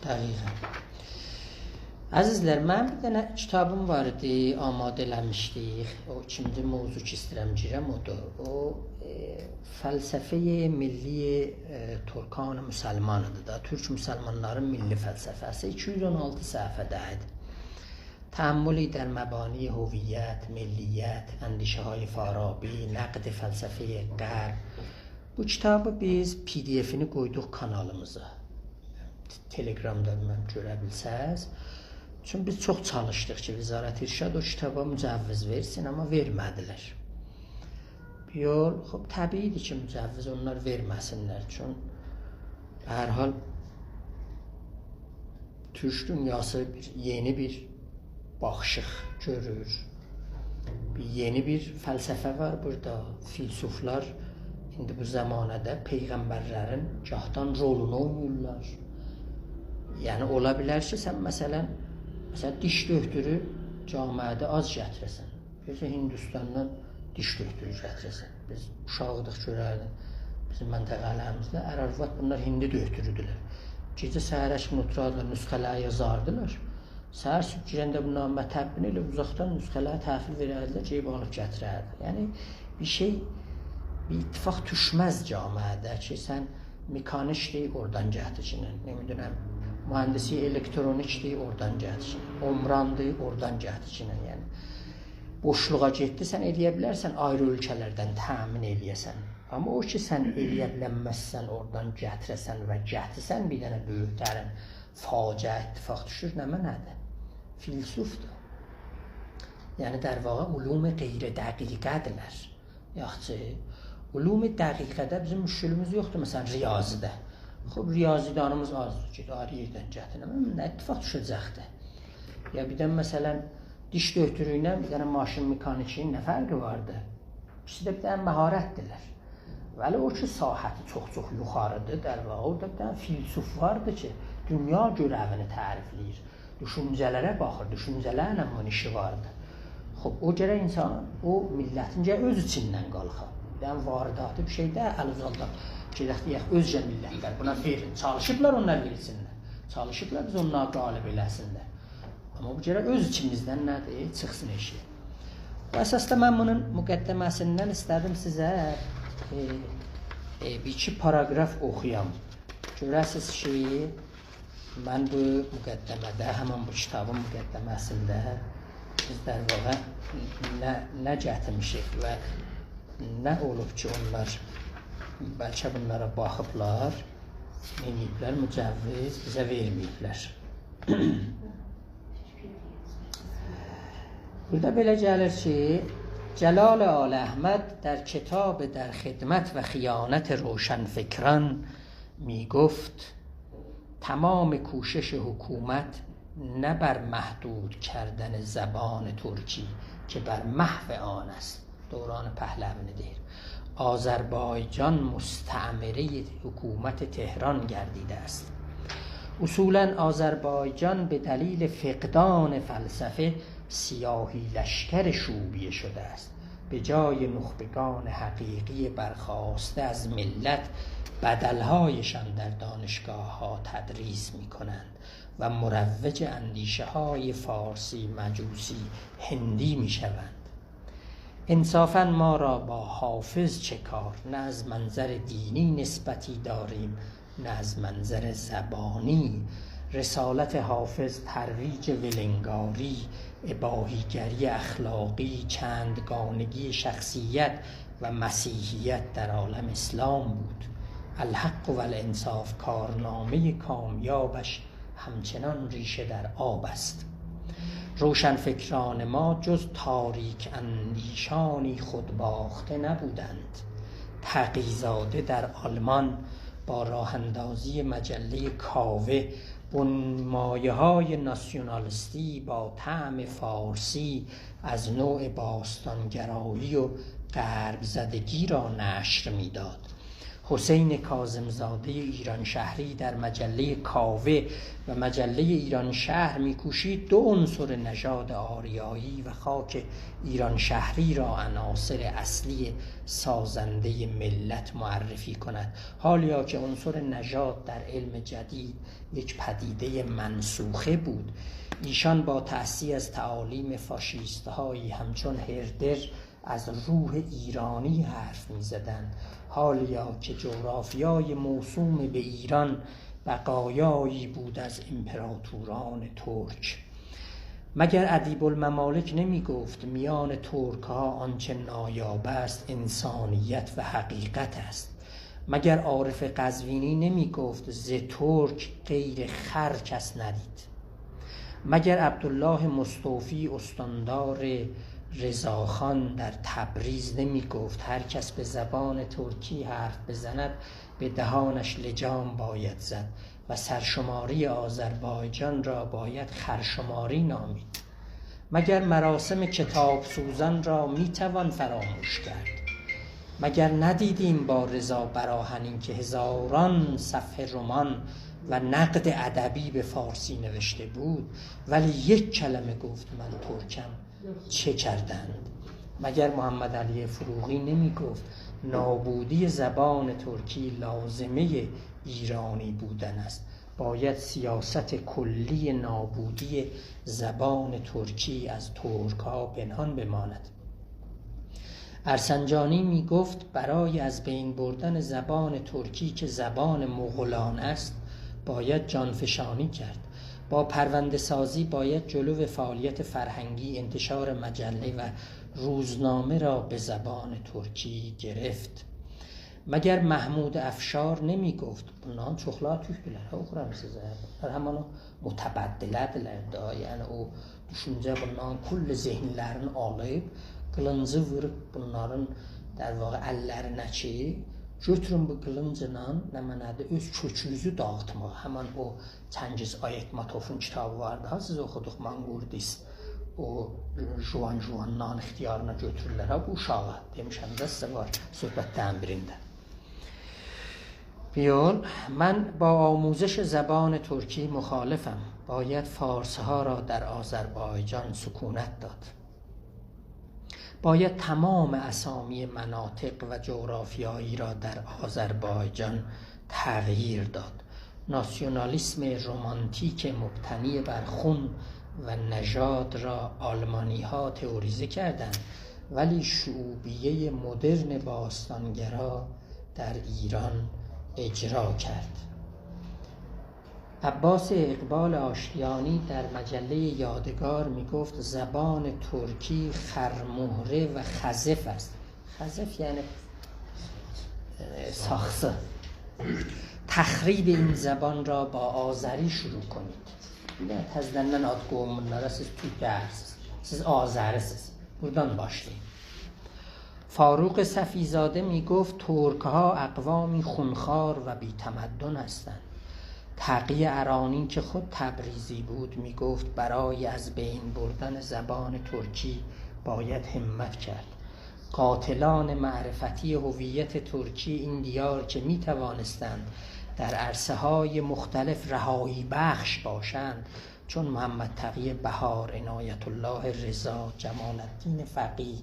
دقیقاً. عزیزلر، منیم بیر دنه کیتابیم وار ایدی، آماده ائله‌میشدیک. او ایکینجی موضوع کی ایسته‌ییرم گیرم، اودور. او، ائ، فلسفه‌ی ملی، ائ، ترکان مسلمانی‌دیر دا. تورک مسلمانلارین میللی فلسفه‌سی. ایکی یوز اون آلتی صفحه‌ده ایدی. تأملی در مبانی هویت، ملیت، اندیشه‌های فارابی، نقد فلسفه‌ی غرب. بو کیتابی بیز پی دی افینی قویدوق کانالیمیزا. تلگرامدا، بیلمم، گؤره بیلسز. چونکی بیز چوخ چالیشدیق کی، وزارت ارشاد او کیتابا مجوز وئرسین، آمما وئرمه‌دیلر. بیر یول، خوب، طبیعی‌دیر کی، مجوز اونلار وئرمه‌سینلر. چون، به هر حال، تورک دونیاسی بیر یئنی بیر باخیشیق گؤرور. بیر یئنی بیر فلسفه وار بورادا. فیلسوفلار ایندی بو زمانه‌ده پیغمبرلرین گاهدان رولونو اویناییرلار. یعنی، اولا بیلر کی، سن، مثلا، مثلا، دیش دؤکتورو جامعه‌ده آز گتیره‌سن. گؤرورسن، هندوستاندان دیش دؤکتورو گتیره‌سن. بیز اوشاقدیق، گؤرردین. بیزیم منطقه‌لریمیزده ار آرواد بونلار هندی دؤکتورودولر. گئجه سحره کیمی اوتوراردیلار، نسخه‌لری یازاردیلار. سحر صبح گیرنده بونلارین مطبینه ائله اوزاقدان نسخه‌لری تحویل وئرردیلر، گئییب آلیب گتیرردی. یعنی، بیر شئی، بیر اتفاق دوشمز جامعه‌ده کی، سن مکانیکدیر، اورادان گتیرگینن. نه بیلیم، مهندسی الکترونیکدیر، اورادان گتیرگینن. عمراندیر، اورادان گتیرگینن. یعنی، بوشلوغا گئتدی، سن ائلیه بیلرسن آیری اؤلکه‌لردن تأمین ائلیه‌سن. آمما او کی، سن ائلیه بیلنمزسن، اورادان گتیره‌سن و گتیرسن، بیر دنه بؤیوک‌ترین فاجعه اتفاق دوشور، نمنه‌دیر؟ فیلسوفدور. یعنی، در واقع، علوم غیر دقیقه‌دیرلر. یاخشی، علوم دقیقه‌ده بیزیم مشکلیمیز یوخدور، مثلا، ریاضی‌ده. خوب، ریاضی‌دانیمیز آزدیر کی، آیری یئردن گتیرم. نه اتفاق دوشه‌جکدیر؟ یا بیر ده، مثلا، دیش دؤکتورو ایله بیر دنه ماشین مکانیکی نه فرقی واردی؟ ایکیسی ده بیر دنه مهارتدیرلر. ولی او کی، ساحتی چوخ-چوخ یوخاریدیر، در واقع، اورادا بیر دنه فیلسوف واردی کی، دونیا گؤروینی تعریفله‌ییر. دوشونجه‌لره باخیر، دوشونجه‌لرله بونون ایشی واردی. خوب، او گرک اینسان، او میللتین گرک اؤز ایچیندن قالخا. بیر دنه وارداتی بیر شئی ده ال اوزالداق. گئدک دئیک، اؤزگه میللتلر بونا وئرین. چالیشیبلار اونلار وئرسینلر. چالیشیبلار بیز اونلاری غالب ائله‌سینلر. آمما بو گرک اؤز ایچیمیزدن نه‌دیر؟ چیخسین ائشییه. بو اساسدا من بونون مقدمه‌سیندن ایسته‌دیم سیزه، ائ، ائ، بیر ایکی پاراگراف اوخویام. گؤره‌سیز کی، من بو مقدمه‌ده، همین بو کیتابین مقدمه‌سینده بیز، در واقع، نه، نه گتیرمیشیک و نه اولوب کی، اونلار بلکه بونلارا باخیبلار، نئینییبلر، مجوز بیزه وئرمه‌ییبلر. بورادا بئله گلیر کی، جلال آل احمد در کتاب در خدمت و خیانت روشنفکران می‌گفت: تمام کوشش حکومت نه بر محدود کردن زبان ترکی که بر محو آن است، دوران پهلوی دئییر، آذربایجان مستعمرهٔ حکومت تهران گردیده است. اصولاً آذربایجان به دلیل فقدان فلسفه سیاهی لشکر شعوبیه شده است. به جای نخبگان حقیقی برخاسته از ملت، بدل‌هایشان در دانشگاه‌ها تدریس می‌کنند و مروج اندیشه‌های فارسی، مجوسی، هندی می‌شوند. انصافاً ما را با حافظ چه کار؟ نه از منظر دینی نسبتی داریم، نه از منظر زبانی. رسالت حافظ ترویج ولنگاری، اباحی‌گری اخلاقی، چندگانگی شخصیت و مسیحیت در عالم اسلام بود. الحق و الانصاف کارنامهٔ کامیابش همچنان ریشه در آب است. روشنفکران ما جز تاریک اندیشانی خودباخته نبودند. تقی‌زاده در آلمان با راه‌اندازی مجلهٔ کاوه، بنمایه‌های ناسیونالیستی با طعم فارسی از نوع باستان‌گرایی و غرب‌زدگی را نشر می‌داد. حسین کاظم‌زادهٔ ایرانشهری در مجلهٔ کاوه و مجلهٔ ایرانشهر می‌کوشید دو عنصر نژاد آریایی و خاک ایرانشهری را عناصر اصلی سازندهٔ ملت معرفی کند، حالیا که عنصر نژاد در علم جدید یک پدیدهٔ منسوخه بود. ایشان با تأسی از تعالیم فاشیست‌هایی همچون هردر از روح ایرانی حرف می‌زدند، حالیا که جغرافیای موسوم به ایران بقایایی بود از امپراتوران ترک. مگر ادیب‌الممالک نمی‌گفت: «میان ترک‌ها آنچه نایاب است، انسانیت و حقیقت است»؟ مگر عارف قزوینی نمی‌گفت: «ز ترک غیر خر کس ندید»؟ مگر عبدالله مستوفی، استاندار رضاخان در تبریز، نمی‌گفت: «هر کس به زبان ترکی حرف بزند، به دهانش لجام باید زد و سرشماری آذربایجان را باید خرشماری نامید»؟ مگر مراسم کتاب‌سوزان را می‌توان فراموش کرد؟ مگر ندیدیم با رضا براهنی که هزاران صفحه رمان و نقد ادبی به فارسی نوشته بود، ولی یک کلمه گفت: «من ترکم»؟ چه کردند؟ مگر محمدعلی فروغی نمی‌گفت: «نابودی زبان ترکی لازمهٔ ایرانی بودن است»؟ باید سیاست کلی نابودی زبان ترکی از ترک‌ها پنهان بماند. ارسنجانی می‌گفت: «برای از بین بردن زبان ترکی که زبان مغولان است، باید جانفشانی کرد. با پرونده‌سازی باید جلو فعالیت فرهنگی، انتشار مجله و روزنامه را به زبان ترکی گرفت.» مگر محمود افشار نمی‌گفت، بونلارین چوخلاری تورکدولر، ها، اوخورام سیزه. بونلار همین او متبدله‌دیرلر ده، یعنی او دوشونجه بونلارین کل ذهنلرینی آلیب، قیلینجی ووروب بونلارین، در واقع، اللرینه کی، گؤتورون بو قیلینجلا، نمنه‌دیر، اؤز کؤکونوزو داغیتماق. همین او چنگیز آیتماتوفون کیتابی واردی ها، سیز اوخودوق، مانقوردیس. او ژوان ژوانلارین اختیارینا گؤتورورلر ها بو اوشاغی. دئمیشم ده سیزه وار صحبتلرین بیرینده. یول، من با آموزش زبان ترکی مخالفم. باید فارس‌ها را در آذربایجان سکونت داد. باید تمام اسامی مناطق و جغرافیایی را در آذربایجان تغییر داد. ناسیونالیسم رمانتیک مبتنی بر خون و نژاد را آلمانی‌ها تئوریزه کردند، ولی شعوبیهٔ مدرن باستانگرا در ایران اجرا کرد. عباس اقبال آشتیانی در مجلهٔ یادگار می‌گفت: «زبان ترکی خرمهره و خزف است.» حذف، یعنی، ائ، ساخسی. «تخریب این زبان را با آذری شروع کنید.» بیر دنه تزه‌دن آد قویون بونلارا، سیز تورک دئییلسیز. سیز آذری‌سیز. بورادان باشلایین. فاروق صفی‌زاده می‌گفت: «ترک‌ها اقوامی خونخوار و بی‌تمدن هستند.» تقی ارانی که خود تبریزی بود، می‌گفت: «برای از بین بردن زبان ترکی باید همت کرد.» قاتلان معرفتی هویت ترکی این دیار که می‌توانستند در عرصه‌های مختلف رهایی‌بخش باشند، چون محمد تقی بهار، عنایت‌الله رضا، جمال‌الدین فقیه،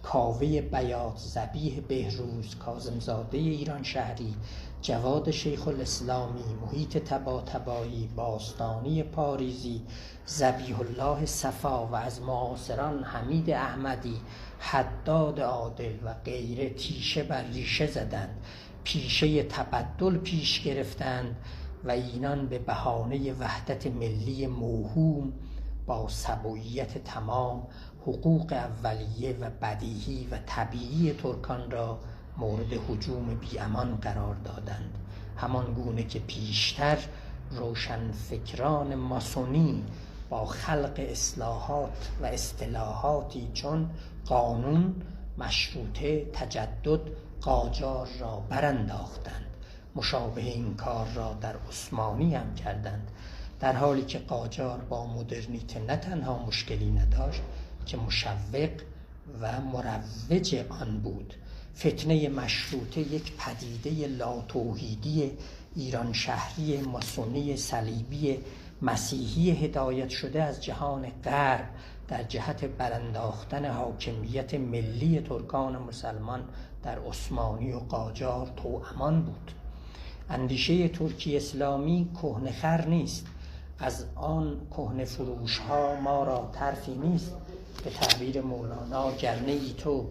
کاوهٔ بیات، ذبیح بهروز، کاظم‌زادهٔ ایرانشهری، جواد شیخ‌الاسلامی، محیط طباطبایی، باستانی پاریزی، ذبیح‌الله صفا و از معاصران حمید احمدی، حداد عادل و غیره تیشه بر ریشه زدند، پیشهٔ تبدل پیش گرفتند و اینان به بهانهٔ وحدت ملی موهوم، با سبعیت تمام، حقوق اولیه و بدیهی و طبیعی ترکان را مورد هجوم بی‌امان قرار دادند، همان گونه که پیشتر روشنفکران ماسونی با خلق اصلاحات و اصطلاحاتی چون قانون، مشروطه، تجدد، قاجار را برانداختند. مشابه این کار را در عثمانی هم کردند، در حالی که قاجار با مدرنیته نه تنها مشکلی نداشت که مشوق و مروج آن بود. فتنهٔ مشروطه یک پدیدهٔ لاتوحیدی ایرانشهری ماسونی صلیبی مسیحی هدایت شده از جهان غرب در جهت برانداختن حاکمیت ملی ترکان مسلمان در عثمانی و قاجار توأمان بود. اندیشهٔ ترکی اسلامی کهنه خر نیست. از آن کهنه فروش‌ها ما را طرفی نیست. به تعبیر مولانا: «گر نه ای تو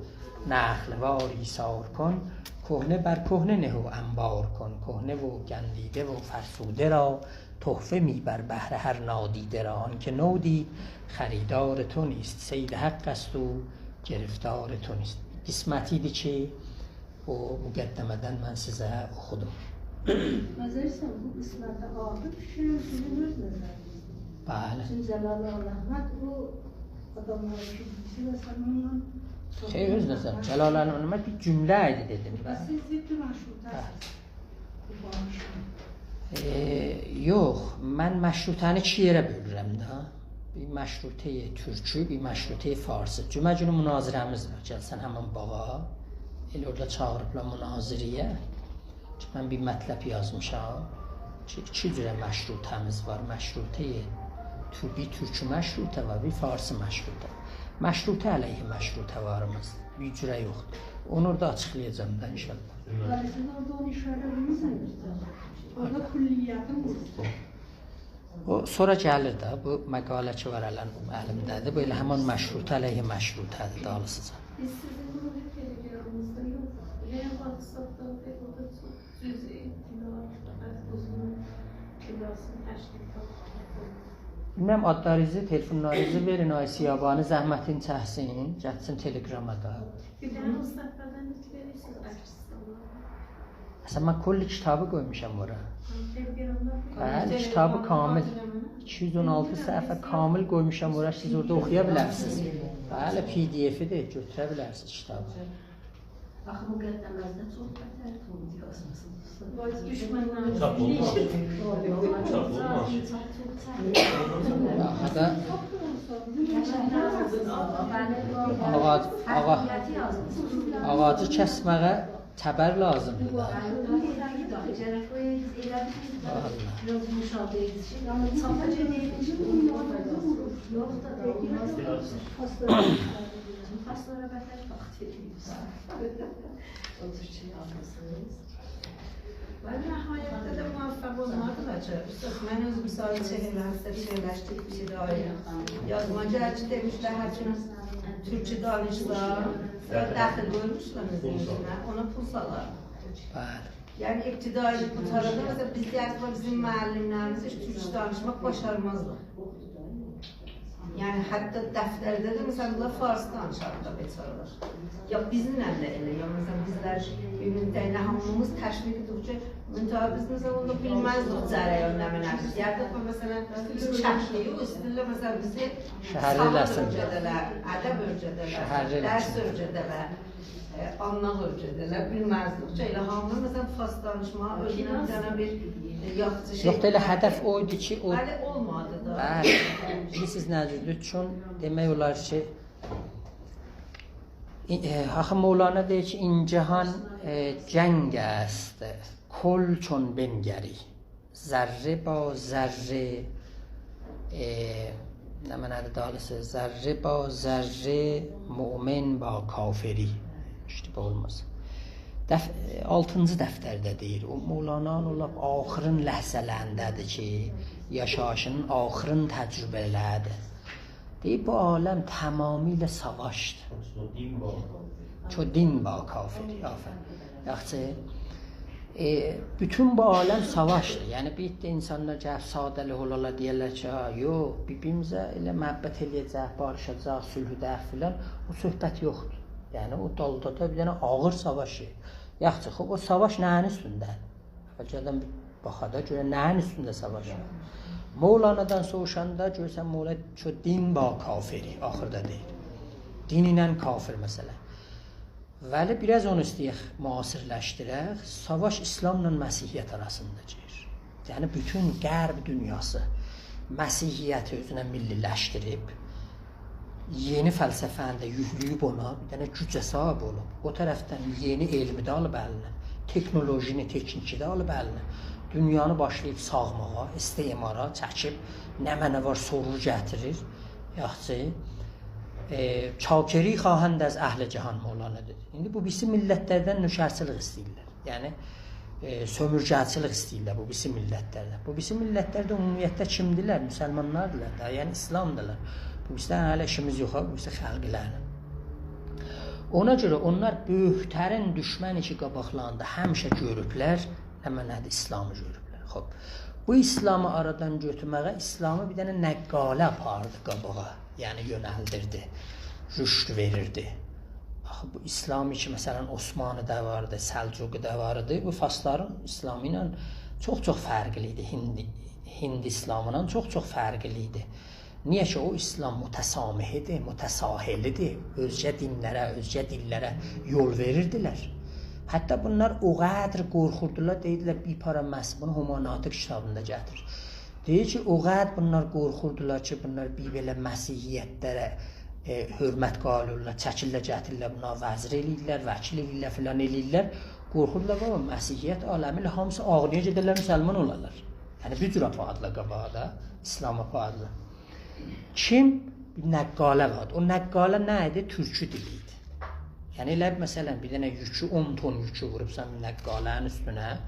نخل‌وار ایثار کن، کهنه بر کهنه نه و انبار کن.» کهنه و گندیده و فرسوده را تحفه می‌بر بهر هر نادیده را. آن که نو دید خریدار تو نیست، صید حق است و گرفتار تو نیست. قسمتی ایدی کی، او مقدمه‌دن من سیزه اوخودوم. نظر ایسته‌ییرم، بو قسمتده آخیر کیشی‌نین اؤزونون اؤز نظری. بلی. چونکی جلال احمد او آداملار کی، بیلیرسن، اونونلا چوخ خیر، اؤز نظری. جلال احمد بیر جمله ایدی، دئدیم ده. بس سیز ضد مشروطه‌سیز. بلی. بو باغیشلا. ائ، یوخ، من مشروطه‌نی ایکی یئره بؤلورم ده. بیر مشروطه‌ی تورکی، بیر مشروطه‌ی فارسی. جمعه گونو مناظره‌میز وار. گلسن همین باغا. ائله اورادا چاغیریبلار مناظره‌یه. کی، من بیر مطلب یازمیشام. کی، ایکی جوره مشروطه‌میز وار. مشروطه‌ی تو-، بیر تورکی مشروطه وار، بیر فارسی مشروطه. مشروطه علیه مشروطه‌واریمیز. بیر جوره یوخدور. اونو اورادا آچیقلایاجاغام دا ان‌شاءالله. بلی، سیز اورادا اونو ایشاره ائدیرسینیز. اورادا کلیتین بو. او سونرا گلیر ده، بو مقاله کی وار الان الیمده‌دیر. بو ائله همین مشروطه علیه مشروطه‌دیر، دالیسیجا. بیز سیزین بونو بیر تلگرامینیزدا یوخ. یا واتساپدا، اورادا چوخ جزئی اطلاعات، فقط اوزونون ادعاسینی تشکیل ائدیب. بیلمیرم، آدلارینیزی، تلفونلارینیزی وئرین، آقای سیابانی زحمتین چکسین، گتسین تلگراما دا. بیر دنه او صفحه‌دن لینک وئریرسینیز، عکس. اصلاً من کلی کیتابی قویموشام اورا. بلی، کیتابی کامل. ایکی یوز اون آلتی صفحه کامل قویموشام اورا، سیز اورادا اوخویا بیلرسینیز. بلی، پی‌دی‌اف‌دیر، گؤتوره بیلرسینیز کیتابی. آخی مقدمه‌زده چوخ بتر توندی یازمیسینیز. وای، دوشمنلر. چاپ اولماز. چاپ اولماز. چاپ چوخ چک. آخی دا آغاج، آغا-، آغاجی کسمه‌یه تبر لازیمدیر دا. والله. ولی نهایتده ده موفق اولمادیلار کی. اوستاد، من اؤزوم مثال چهل هسته فیکیرلشدیم، ابتدایی یازما گلیر کی، دئمیشلر هر کیم تورکی دانیشسا، یا دخیل قویموشلار اؤزونون اوزونه، اونا پول سالار. بلی. یعنی ابتدایی قوتاراندا، مثلاً، بیز گلسک، بیزیم معلم‌لریمیز هئچ تورکی دانیشماق باشارمازلار. یعنی، حتی دفترده ده، مثلا، بونلار فارسی دانیشاردی دا بیچاره‌لر. یا بیزیمله ده ائله، یا، مثلا، بیزلر بیر-بیریمیزله هامیمیز تشویق ائدیریک کی، منتها بیز، مثلا، اوندا بیلمزدیک جریان نمنه‌دیر. دئیردیک کی، مثلا، بیز چکلی‌ییک، اوستونده، مثلا، بیزی شهرلی ساواد ائله‌سین. اؤیره‌ده‌لر، ادب اؤیره‌ده‌لر، شهرلی درس ائله‌سین. اؤیره‌ده‌لر، ائ، آنلاق اؤیره‌ده‌لر، بیلمزدیک کی، ائله هامی، مثلا، فارس دانیشماغی اؤزونه بیر دنه بیر، ائ، یاخشی شئی. یوخ، دا ائله هدف او ایدی کی، او بلی، اولمادی دا. بلی. بیلیرسینیز نه‌دیر؟ چون دئمک اولار کی، ای-، ائ، آخی مولانا دئییر کی، «این جهان، ائ، جنگ است، کل چون بنگری. ذره با ذره»، ائ، نمنه‌دیر دالیسی؟ «ذره با ذره، مؤمن با کافری.» اشتباه اولماسین. دف-، آلتینجی دفترده دئییر. او مولانانین او لاپ آخرین لحظه‌لرینده‌دیر کی، یاشاییشینین آخرین تجربه‌لریدیر. دئییر، بو عالم تمامیله ساواشدیر. چو دین با کافری. چو دین با کافری، آفرین. یاخشی، ائ، بوتون بو عالم ساواشدیر. یعنی، بیر عده اینسانلار گلیب ساده‌لیک اولالا دئیرلر کی، «ها، یوخ، بیر-بیریمیزه ائله محبت ائله‌یه‌جک، باریشاجاق، صلحوده‌یک» فلان. او صحبت یوخدور. یعنی، او دالدا دا بیر دنه آغیر ساواش وار. یاخشی، خوب، او ساواش نه‌یین اوستونده؟ بلکه آدام بیر باخا دا گؤره نه‌یین اوستونده ساواش وار. مولانادان سوروشاندا گؤرورسن، مولانا «چو دین با کافری»، آخیردا دئییر. دین ایله کافر، مثلا. ولی بیر آز اونو ایسته‌یک معاصرلشدیرک. ساواش اسلاملا مسیحیت آراسیندا گئدیر. یعنی، بوتون غرب دونیاسی مسیحیتی اؤزونه میللی‌لشدیریب، یئنی فلسفه‌نی ده یوکله‌ییب اونا، بیر دنه گوجه صاحیب اولوب. او طرفدن یئنی علمی ده آلیب الینه، تکنولوژینی، تکنیکی ده آلیب الینه. دونیانی باشلاییب ساغماغا، استعمارا چکیب، نمنه وار سورور گتیریر. یاخشی، ائ، «چاکری خواهند از اهل جهان»، مولانا دئدی. ایندی بو بیریسی میللتلردن نؤکرچیلیک ایسته‌ییرلر. یعنی، ائ، سؤمورگه‌چیلیک ایسته‌ییرلر بو بیریسی میللتلردن. بو بیریسی میللتلر ده عمومیتله کیمدیرلر؟ مسلمانلاردیلار دا، یعنی اسلامدیرلار. بو بیریسیدن هله ایشیمیز یوخ، بو بیریسی خلقلرله. اونا گؤره اونلار بؤیوک‌ترین دوشمنی کی قاباقلاریندا همیشه گؤروبلر، نمنه‌دیر؟ اسلامی گؤروبلر. خوب، بو اسلامی آرادان گؤتورمه‌یه اسلامی بیر دنه نقاله آپاردی قاباغا، یعنی یؤنلدیردی، رشد وئریردی. آخی بو اسلامی کی، مثلا، عثمانی‌ده واردی، سلجوقی‌ده واردی، بو فارسلارین اسلامی ایله چوخ-چوخ فرقلی ایدی، هند، هند اسلامیندان چوخ-چوخ فرقلی ایدی. نییه کی، او اسلام متسامحی‌دیر، متساهلی‌دیر، اؤزگه دینلره، اؤزگه دیللره یول وئریردیلر. حتی بونلار او قدر قورخوردولار، دئییردیلر، بیر پارا مس-، بونو هما ناطق کیتابیندا گتیریر. دئییر کی، او قدر بونلار قورخوردولار کی، بونلار بیر بئله مسیحیتلره، ائ، حؤرمت قائل اولورلار، چکیرلر، گتیریرلر، بونا وزیر ائله‌ییرلر، وکیل ائله‌ییرلر، فلان ائله‌ییرلر. قورخوردولار، بابا، مسیحیت عالمی ائله هامیسی آغرییا گئدرلر، مسلمان اولارلار. یعنی، بو جور آپاردیلار قاباغا دا، اسلام آپاردیلار. کیم؟ بیر نقاله واردی. او نقاله نه ایدی؟ تورکو دیلی ایدی. یعنی، ائله، مثلا، بیر دنه یوکو، اون تون یوکو ووروبسان بیر نقاله‌نین اوستونه،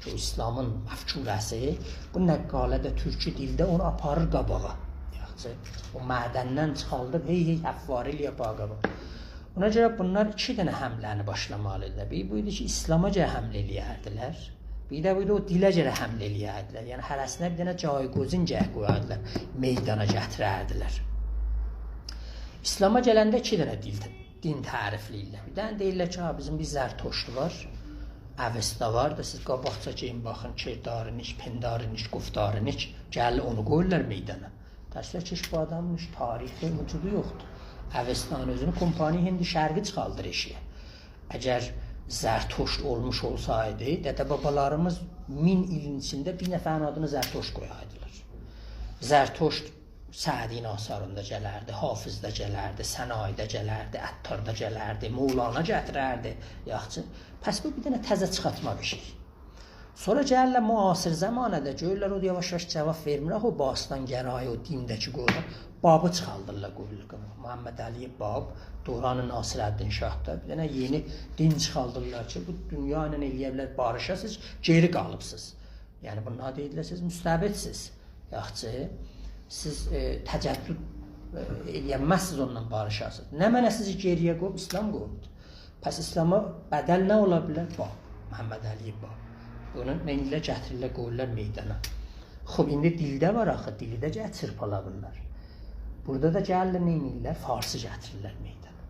کی، او اسلامین مفکوره‌سی، بو نقاله ده تورکو دیلده اونو آپاریر قاباغا. یاخشی، او معدندن چیخاردیب، هئی، هئی، حفاری ائله‌ییب آپاریر قاباغا. اونا گؤره بونلار ایکی دنه حمله‌نی باشلامالی ایدیلر. بیری بو ایدی کی، اسلاما گرک حمله ائله‌یردیلر. بیری ده بو ایدی، او دیله گرک حمله ائله‌یردیلر. یعنی، هره‌سینه بیر دنه جایگزین گرک قویاردیلار، میدانا گتیرردیلر. اسلاما گلنده ایکی دنه دیل، دین تعریفله‌ییرلر. بیر دنه دئییرلر کی، ها، بیزیم بیر زرتشت وار، اوستا وار دا، سیز قاباقجا گئدین باخین، کردار نیک، پندار نیک، گفتار نیک، گلیر اونو قویورلار میدانا. تأسفه کی، هئچ بو آدامین هئچ تاریخی وجودو یوخدور. اوستانین اؤزونو کمپانی هند شرقی چیخاردیر ائشیگه. اگر زرتشت اولموش اولسایدی، دده-بابالاریمیز مین ایلین ایچینده بیر نفرین آدینی زرتشت قویاردیلار. زرتشت سعدی‌نین آثاریندا گلردی، حافظده گلردی، سنایی‌ده گلردی، عطاردا گلردی، مولانا گتیرردی. یاخشی، پس بو بیر دنه تازه چیخارتما بیر شئی. سونرا گلیرلر معاصر زمانه‌ده، گؤرورلر او یاواش-یاواش جاواب وئرمیر، آخی او باستان‌گرایی، او دینده‌کی قویدو، بابی چیخاردیرلار، قویورلار قاباغا. محمدعلی باب، دوران ناصرالدین شاهدا بیر دنه یئنی دین چیخاردیرلار کی، بو دونیا ایله ائله‌یه بیلر باریشاسینیز، گئری قالیبسینیز. یعنی، بونلارا دئییرلر، سیز مستبدسیز. یاخشی، سیز، ائ، تجدد، ائ، ائله‌ینمزسینیز، اوننان باریشاسینیز. نمنه سیزی گئری‌یه قویوب؟ اسلام قویوبدور. پس اسلاما بدل نه اولا بیلر؟ باب، محمدعلی باب. بونو نه ائدیرلر؟ گتیریرلر، قویورلار میدانا. خوب، ایندی دیلده وار آخی، دیلی ده گتیریب آلا بیلر. بورادا دا گلیرلر، نئینیرلر؟ فارسی گتیریرلر میدانا.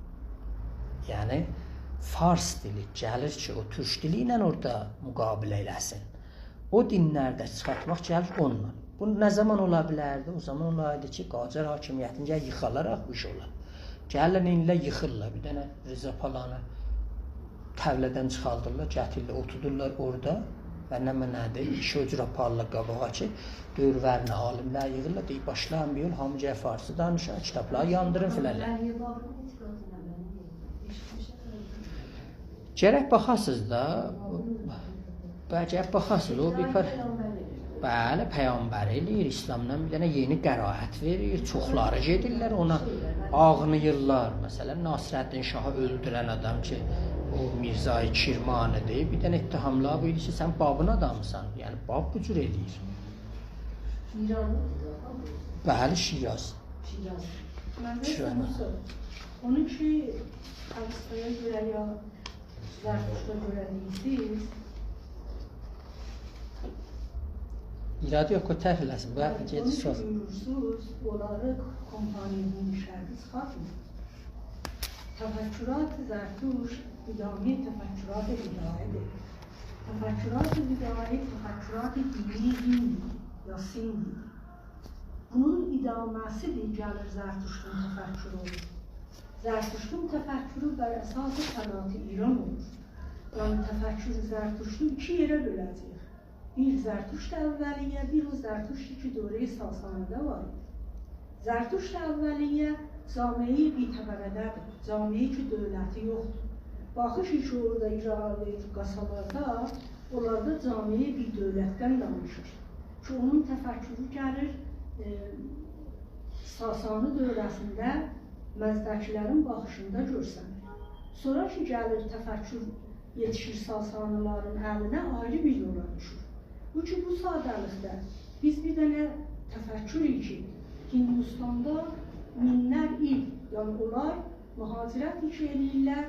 یعنی، فارس دیلی گلیر کی، او تورک دیلی ایله اورادا مقابله ائله‌سین. او دینلری ده چیخارتماق گلیر اونونلا. بو نه زامان اولا بیلردی؟ او زامان اولاردی کی، قاجار حاکمیتینی گرک ییخالاراق بو ایش اولا. گلیرلر، نئینیرلر؟ ییخیرلار. بیر دنه رضا پالانی طویله‌دن چیخاردیرلار، گتیریرلر، اوتوردورلار اورادا و نمنه‌دیر، ایشی او جور آپاریرلار قاباغا کی، دؤور وئرنه عالیملر ییغیرلار، دئییر، باشلایین بیر یول، هامی گرک فارسی دانیشا، کیتابلاری یاندیرین فلان. گرک باخاسینیز دا، بلکه باخاسینیز، او بیر پر-، بلی، پیغمبر ائله‌ییر، ایسلامدان بیر دنه یئنی قرائت وئریر، چوخلاری گئدیرلر اونا، آغلاییرلار. مثلا، ناصرالدین شاهی اؤلدورن آدام کی، او میرزای کرمانی‌دیر، بیر دنه اتهاملار بو ایدی کی، سن بابین آدامیسان. یعنی، باب بو جور ائله‌ییر. ایرانلی‌دیر دا، بلی، شیراز. شیراز. منظور شیراز. سونوسو. اونون کی، اوستایا گؤره یا زرتشتا گؤره دئییرسینیز. ایرادی یوخ، قوی تحلیل ائله‌سین. بو، بلی، گئجیک اونون سور. کی، بویورورسونوز، اونلاری کمپانی هند شرقی چیخارتمیر. تفکرات زرتشت ادامه‌ی تفکرات بدائی‌دیر. تفکرات بدائی تفکرات دینی هندی یا سیندی. بونون ادامه‌سی‌دیر، گلیر زرتشتون تفکرو. زرتشتون تفکرو بر اساس صنعت ایران اولور. یعنی، تفکر زرتشتو ایکی یئره بؤله‌جه‌ییک. بیر زرتشت اولیه، بیر او زرتشتی کی، دوره‌ی ساسانی‌ده وار ایدی. زرتشت اولیه جامعه‌ی بی‌طبقه‌ده‌دیر، جامعه‌ای کی، دؤولتی یوخدور. باخیش کی، اورادا ایران وئریر قاسالاردا، اونلاردا جامعه‌ی بی‌دؤولتدن دانیشیر. کی، اونون تفکرو گلیر، ائ، ساسانی دوره‌سینده مزدکی‌لرین باخیشیندا گؤرسنیر. سونرا کی، گلیر تفکر یئتیشیر ساسانی‌لارین الینه، آیری بیر یولا دوشور. بو کی، بو ساده‌لیکده بیز بیر دنه تفکر کی، هندوستاندا مینلر ایل، یعنی اونلار مهاجرت کی ائله‌ییرلر،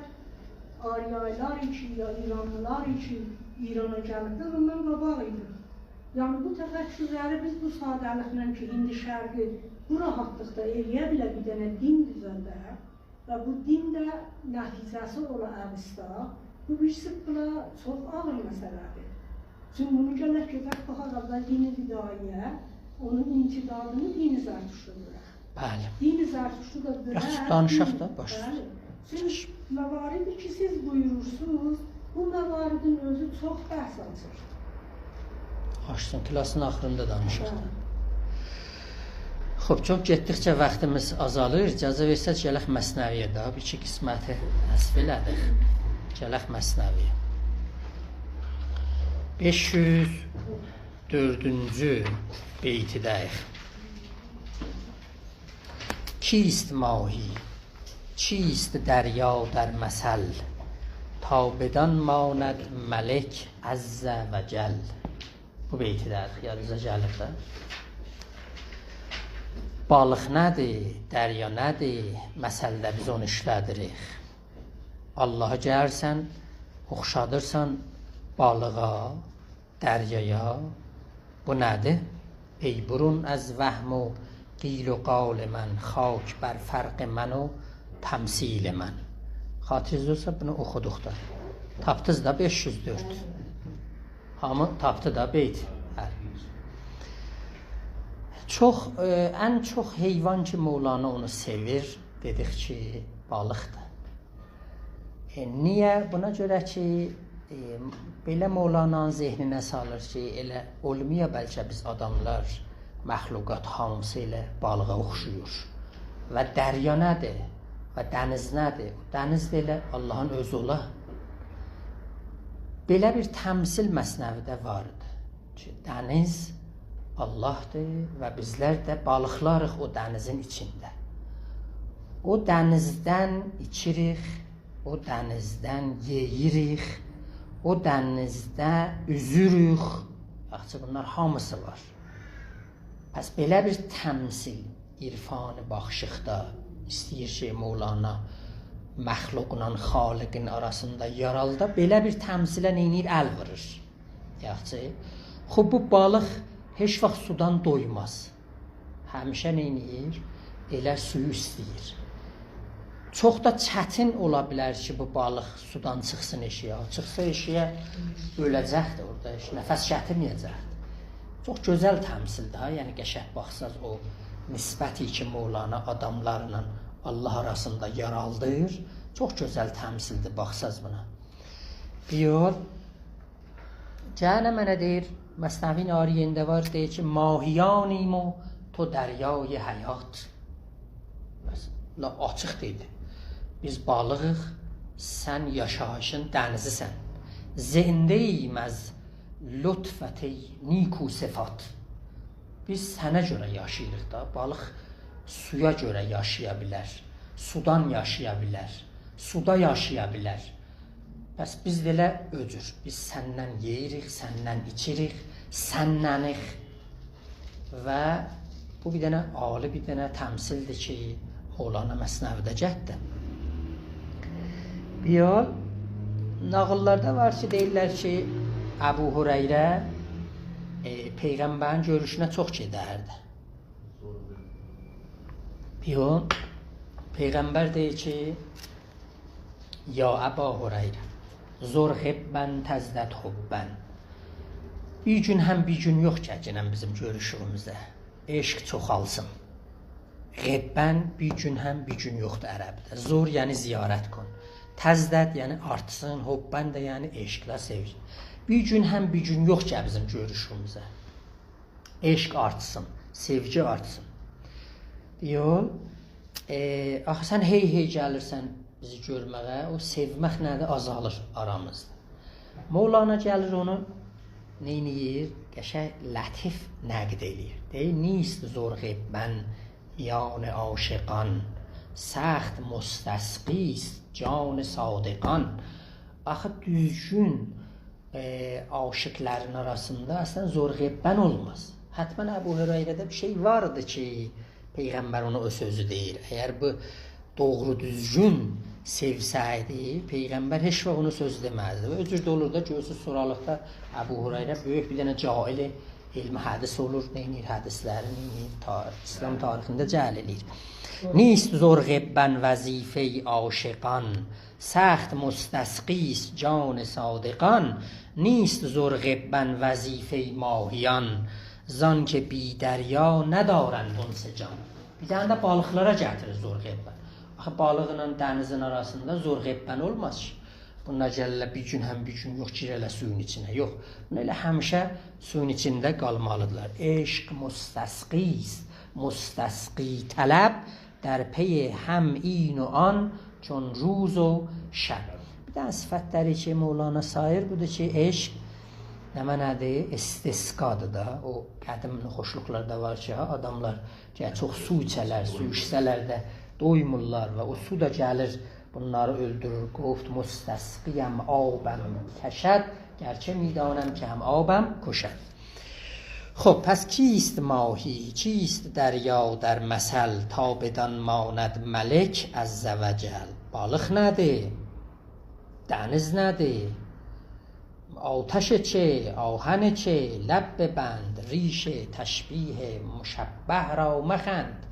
آریایی‌لار کی، یا ایرانلی‌لار کی، ایرانا گلیبلر، اوندان قاباق ایدی. یعنی، بو تفکرلری بیز بو ساده‌لیکله کی، هند شرقی بو راحتلیقدا ائله‌یه بیله بیر دنه دین دوزلده، و بو دین ده نتیجه‌سی اولا اوستا، بو بیر سیققیلا چوخ آغیر مسئله‌دیر. چونکی بونو گرک گؤرک، باخاق اول دین بدائی‌یه، اونون امتدادینی دین زرتشتو گؤرک. بلی. دین زرتشتو دا بؤلک، یاخشی، دانیشاق دا، دین، باش. بلی. چونکی مواردی کی، سیز بویورورسونوز، بو مواردین اؤزو چوخ بحث آچیر. آچسین، کلاسین آخیریندا دانیشاق دا. هه. خوب، چوخ گئتدیکجه واختیمیز آزالیر. اجازه وئرسز، گلک مثنوی‌یه ده. بیر ایکی قسمتی حذف ائله‌دیک. گلک مثنوی‌یه. بئش یوز دؤردونجو بیتی‌ده‌ییک. کیست ماهی؟ چیست دریا در مثل؟ تا بدان ماند ملک عز و جل. بو بیتی‌ده‌دیر، یادینیزا گلیر ده. بالیق نه‌دیر، دریا نه‌دیر، مثلده بیز اونو ایشله‌دیریک. آللاهی گلیرسن، اوخشادیرسان بالیغا، دریایا. بو نه‌دیر؟ ای برون از وهم و قیل و قال من، خاک بر فرق من و تمثیل من. خاطرینیزده اولسا، بونو اوخودوق دا. تاپدینیز دا بئش یوز دؤرد. هامی تاپدی دا بیت. هه. چوخ، ائ، ان چوخ حیوان کی، مولانا اونو سئویر، دئدیک کی، بالیقدیر. ائ، نییه؟ بونا گؤره کی، ائ، بئله مولانانین ذهنینه سالیر کی، ائله اولمایا بلکه بیز آداملار، مخلوقات هامیسی ائله بالیغا اوخشویور. و دریا نه‌دیر؟ و دنیز نه‌دیر؟ دنیز ده ائله آللاهین اؤزو اولا. بئله بیر تمثیل مثنوی‌ده وار ایدی. کی، دنیز آللاهدیر و بیزلر ده بالیقلاریق او دنیزین ایچینده. او دنیزدن ایچیریک، او دنیزدن یئییریک، او دنیزده اوزوروک. یاخشی، بونلار هامیسی وار. پس بئله بیر تمثیل، عرفانی باخیشیقدا ایسته‌ییر کی، مولانا مخلوقلا خالقین آراسیندا یارالدا، بئله بیر تمثیله نئینیر؟ ال وورور. یاخشی. خوب، بو بالیق هئچ واخت سودان دویماز. همیشه نئینیر؟ ائله سویو ایسته‌ییر. چوخ دا چتین اولا بیلر کی، بو بالیق سودان چیخسین ائشیگه. چیخسا ائشیگه، اؤله‌جکدیر اورادا، هئچ نفس گتیرمه‌یه‌جکدیر. چوخ گؤزل تمثیلدیر ها، یعنی قشنگ باخساز او نسبتی کی، مولانا آداملارلا الله آراسیندا یارادیر، چوخ گؤزل تمثیلدیر، باخساز بونا. بیر یول، گئنه منه دئییر، مثنوی‌نین آیری یئرینده وار، دئییر کی، «ماهیانیم و تو دریای حیات.» بس، لا آچیق دئدی. «بیز بالیغیق، سن یاشاییشین دنیزی‌سن. زنده‌ایم از لطفت ای نیکوصفات.» بیز سنه گؤره یاشاییریق دا. بالیق سویا گؤره یاشایا بیلر. سودان یاشایا بیلر. سودا یاشایا بیلر. بس بیز ده ائله او جور. بیز سندن یئییریک، سندن ایچیریک، سندنیک. و بو بیر دنه عالی، بیر دنه تمثیلدیر کی، مولانا مثنوی‌ده گتدی. بیر یول، ناغیللاردا وار کی، دئییرلر کی، ابوهریره، ائ، پیغمبرین گؤروشونه چوخ گئدردی. بیر یول، پیغمبر دئییر کی، «یا اباهریره، زر غبا تزدد حبا.» بیر گون هم بیر گون یوخ کی، گلن بیزیم گؤروشویوموزه. عشق چوخالسین. غبا، بیر گون هم بیر گون یوخدور عربده. زر، یعنی زیارت کن. تزدد، یعنی آرتسین. حبا دا، یعنی عشقله، سئوگی. بیر گون هم بیر گون یوخ کی، بیزیم گؤروشوموزه. عشق آرتسین، سئوگی آرتسین. یوخ، ائ، آخی سن هئی هئی گلیرسن بیزی گؤرمه‌یه، او سئومک نه‌دیر؟ آزالیر آرامیزدا. مولانا گلیر اونو نئینیر؟ قشنگ لطیف نقد ائله‌ییر. دئییر: «نیست زر غبا میان عاشقان، سخت مستسقی است جان صادقان.» آخی دوزگون ائ، عاشقلرین آراسیندا اصلا زر غبا اولماز. حتما ابوهریره‌ده بیر شئی واردی کی، پیغمبر اونو او سؤزو دئییر. اگر بو دوغرو دوزگون سئوسه‌یدی، پیغمبر هئچ واخت اونو سؤز دئمزدی. و او جور ده اولور دا، گؤرورسونوز، سونرالیقدا ابوهریره بؤیوک بیر دنه جاهل علم حدیث اولور، نئینیر حدیثلری، نئینیر تا-، اسلام تاریخینده جعل ائله‌ییر. «نیست زر غبا وظیفهٔ عاشقان، سخت مستسقی است جان صادقان. نیست زر غبا وظیفهٔ ماهیان، زان که بی دریا ندارند انس جان.» بیر دنه ده بالیقلارا گتیریر زر غبا. آخی بالیقلا دنیزین آراسیندا زر غبا اولماز کی. بونلار گلیرلر بیر گون هم بیر گون یوخ، گیره‌لر سویون ایچینه. یوخ، بونلار ائله همیشه سویون ایچینده قالمالیدیرلار. «عشق مستسقی است، مستسقی طلب، در پی هم این و آن چون روز و شب.» بیر دنه صفتلری کی، مولانا ساییر، بودور کی، عشق نمنه‌دیر؟ استسقادیر دا. او قدیم ناخوشلوقلاردا وار کی، ها، آداملار کی، چوخ سو ایچه‌لر، سو ایچسه‌لر ده دویمورلار و او سو دا گلیر، بونلاری اؤلدورور. «گفت مستسقیم آبم کشد، گرچه می‌دانم که هم آبم کشد.» خب، پس «کیست ماهی، چیست دریا در مثل، تا بدان ماند ملک عز و جل؟» بالیق نه‌دیر؟ دنیز نه‌دیر؟ آتش چه، آهن چه، لب ببند، ریش تشبیه مشبه را مخند.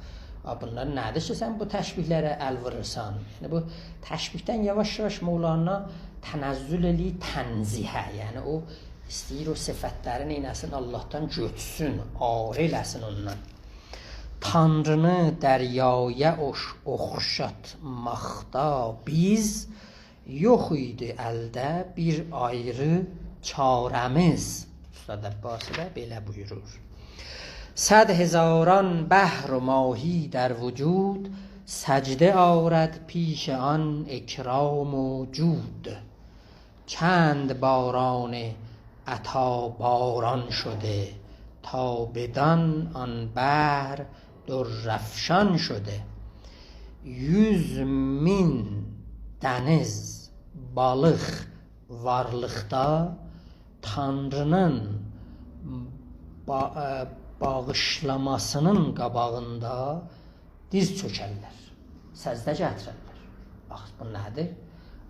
آ، بونلار نه‌دیر کی، سن بو تشبیه‌لره ال وورورسان؟ یعنی، بو تشبیه‌دن یاواش-یاواش مولانا تنزل ائله‌ییر تنزیهه. یعنی، او ایسته‌ییر او صفتلری نئینه‌سین؟ اللهدان گؤتورسون، عاری ائله‌سین اوندان. «تانرینی دریایا اوخ-، اوخشاتماقدا بیز، یوخ ایدی الده بیر آیری چاره‌میز.» اوستاد عباسی ده بئله بویورور: «صد هزاران بحر و ماهی در وجود، سجده آرد پیش آن اکرام و جود. چند باران عطا باران شده، تا بدان آن بحر درافشان شده.» یوز مین دنیز، بالیق وارلیقدا تانرینین با-، ائ، باغیشلاماسینین قاباغیندا دیز چؤکرلر، سجده گتیررلر. باخ، بو نه‌دیر؟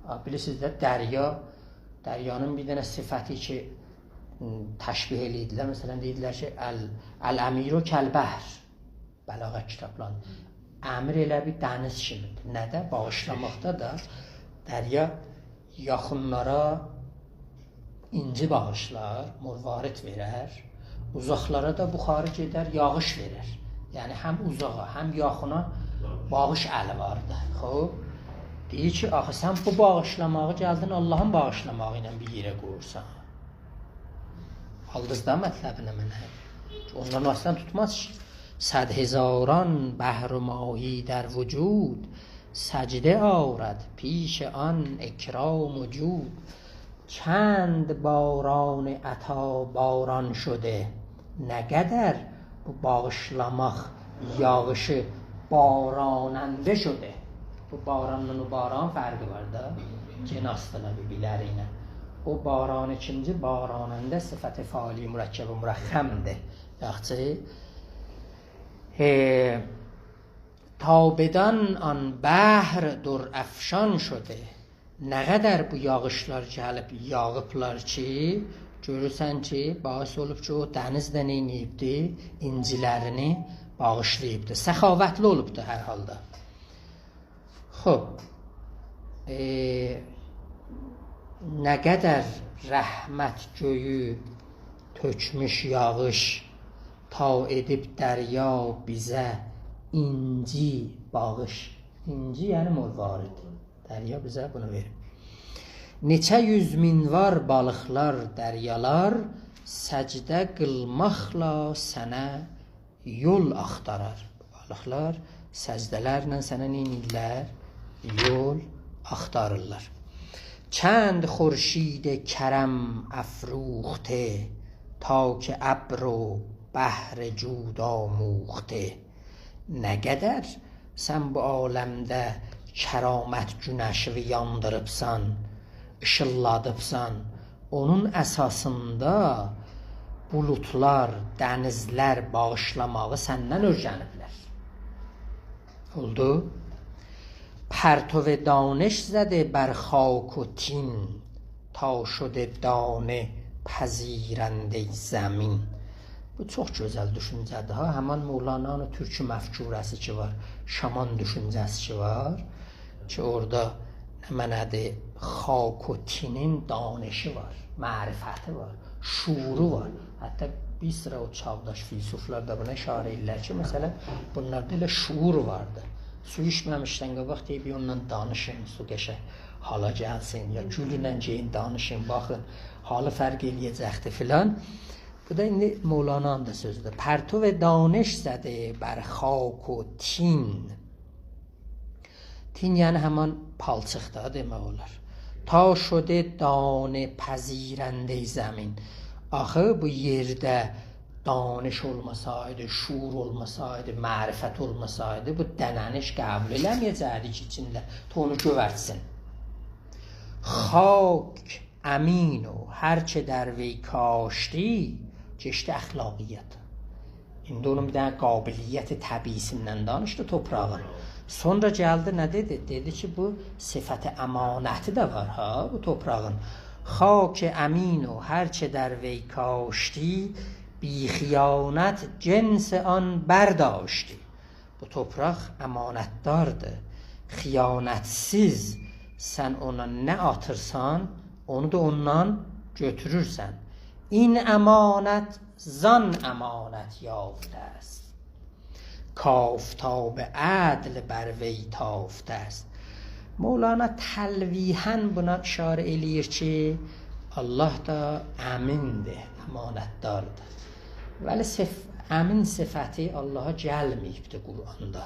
آ، بیلیرسینیز ده، دریا، دریانین بیر دنه صفتی کی، م، تشبیه ائله‌ییردیلر. مثلا، دئییردیلر کی، «ال-، الامیر کالبحر.» بلاغت کیتابلاریندا. امر ائله بیر دنیز کیمیدیر. نه‌ده؟ باغیشلاماقدا دا. دریا یاخینلارا اینجی باغیشلار، مروارید وئرر. اوزاقلارا دا بخاری گئدر، یاغیش وئرر. یعنی هم اوزاغا، هم یاخینا باغیش الی واردی. خوب، دئییر کی، آخی سن بو باغیشلاماغی گلدین آللاهین باغیشلاماغی ایله بیر یئره قویورسان. آلدینیز دا مطلبینی منه. اوندان آسان توتماز کی. صد هزاران بحر و ماهی در وجود، سجده آرد پیش آن اکرام و جود. چند باران عطا باران شده، نه قدر بو باغیشلاماق یاغیشی باراننده شده. بو بارانلا او باران فرقی وار دا. جناسدیلار بیر-بیرلری ایله. او باران ایکینجی، باراننده، صفت فاعلی مرکب مرخم‌دیر. یاخشی. ائ، تا بدان آن بحر درافشان شده. نه قدر بو یاغیشلار گلیب یاغیبلار کی، گؤرورسن کی، باعث اولوب کی، او دنیز ده نئینییبدی؟ اینجیلرینی باغیشلاییبدی. سخاوتلی اولوبدو هر حالدا. خوب، ائ، نه قدر رحمت گؤیو تؤکموش یاغیش، تا ائدیب دریا بیزه اینجی باغیش. اینجی، یعنی مروارید. دریا بیزه بونو وئریب. نئچه یوز مین وار بالیقلار، دریالار، سجده قیلماقلا سنه یول آختارار. بالیقلار سجده‌لرله سنه نئینیرلر؟ یول آختاریرلار. چند خورشید کرم افروخته، تا که ابر و بحر جود آموخته. نه قدر سن بو عالمده کرامت گونشی یاندیریبسان، ایشیلدادیبسان، اونون اساسیندا بولودلار، دنیزلر باغیشلاماغی سندن اؤیرنیبلر. اولدو؟ پرتو دانش زده بر خاک و طین، تا شده دانه پذیرندهٔ زمین. بو چوخ گؤزل دوشونجه‌دیر ها. همان مولانانین تورکی مفکوره‌سی کی وار، شامان دوشونجه‌سی کی وار، کی اورادا نمنه‌دیر، خاک و طینین دانشی وار، معرفتی وار، شعورو وار. حتی بیر سیرا او چاغداش فیلسوفلار دا بونا اشاره ائدیرلر کی، مثلا، بونلاردا ائله شعور واردی. سو ایچمه‌میشدن قاباق دئییب، «بیر اونونان دانیشین، سو قشنگ حالا گلسین، یا گولله گئدین دانیشین، باخین، حالی فرق ائله‌یه‌جکدیر» فلان. بو دا ایندی مولانانین دا سؤزودور. پرتو دانش زده بر خاک و طین. طین یعنی همان پالچیق دا دئمک اولار. تا شده دانه پذیرندهٔ زمین. آخی بو یئرده دانش اولماسایدی، شعور اولماسایدی، معرفت اولماسایدی، بو دنه‌نی هئچ قبول ائله‌مه‌یه‌جکدی کی، ایچینده تو اونو گؤورتسین. خاک امین و هر چه در وی کاشتی، کئچدی اخلاقیاتا. ایندی اونون بیر دنه قابلیت طبیعی‌سیندن دانیشدی توپراغین. سونرا گلدی، نه دئدی؟ دئدی کی، بو صفت امانتی ده وار ها، بو توپراغین. خاک امین و هر چه در وی کاشتی، بی خیانت جنس آن برداشتی. بو توپراق امانتداردیر. خیانتسیز سن اونا نه آتیرسان، اونو دا اوندان گؤتورورسن. این امانت زان امانت یافته است، کافتاب عدل بر وی تافته است. مولانا تلویحاً بونا اشاره ائله‌ییر کی، الله دا امین‌دیر، امانتداردیر. ولی صف-، امین صفتی اللها گلمه‌ییبدیر قرآندا.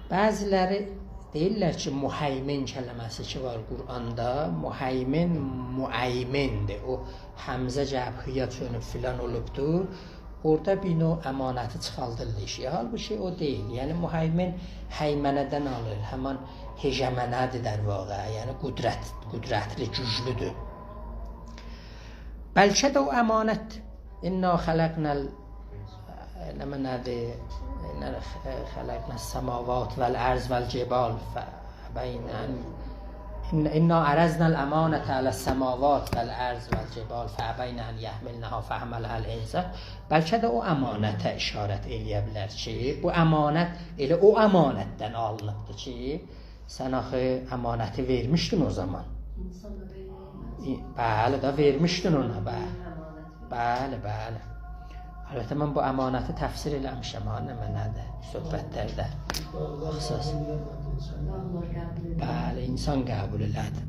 بعضی‌لری دئییرلر کی، مهیمن کلمه‌سی کی وار قرآندا، مهیمن، مؤیمن‌دیر. او همزه گلیب هی‌یا چؤنوب فلان اولوبدور. اورادا بیر نوع امانتی چیخاردیرلار ائشییه. حالبوکی او دئییل. یعنی مهیمن هیمنه‌دن آلیر، همان هژمنه‌دیر در واقع. یعنی قدرت، قدرتلی، گوجلودور. بلکه ده او امانت، «انا خلقنا ال-»، نمنه‌دیر؟ «انا خلقنا السماوات والارض والجبال فابین ان إن، إنا عرضنا الأمانة على السماوات والأرض والجبال فأبين أن يحملنها وحملها الإنسان. بلکه ده او امانته اشارت ائلیه بیلر کی، بو امانت ائله او امانتدن آلینیبدیر کی، سن آخی امانتی وئرمیشدین او زامان. اینسان دا وئریر. ای، بلی ده، وئرمیشدین اونا، بلی. امانت وئریر. بلی، بلی. البته، من بو امانتی تفسیر ائله‌میشم، ها، نمنه‌دیر، صحبت‌لرده. باخساز. الله قبول ائدیر. بلی، اینسان قبول ائله‌دی.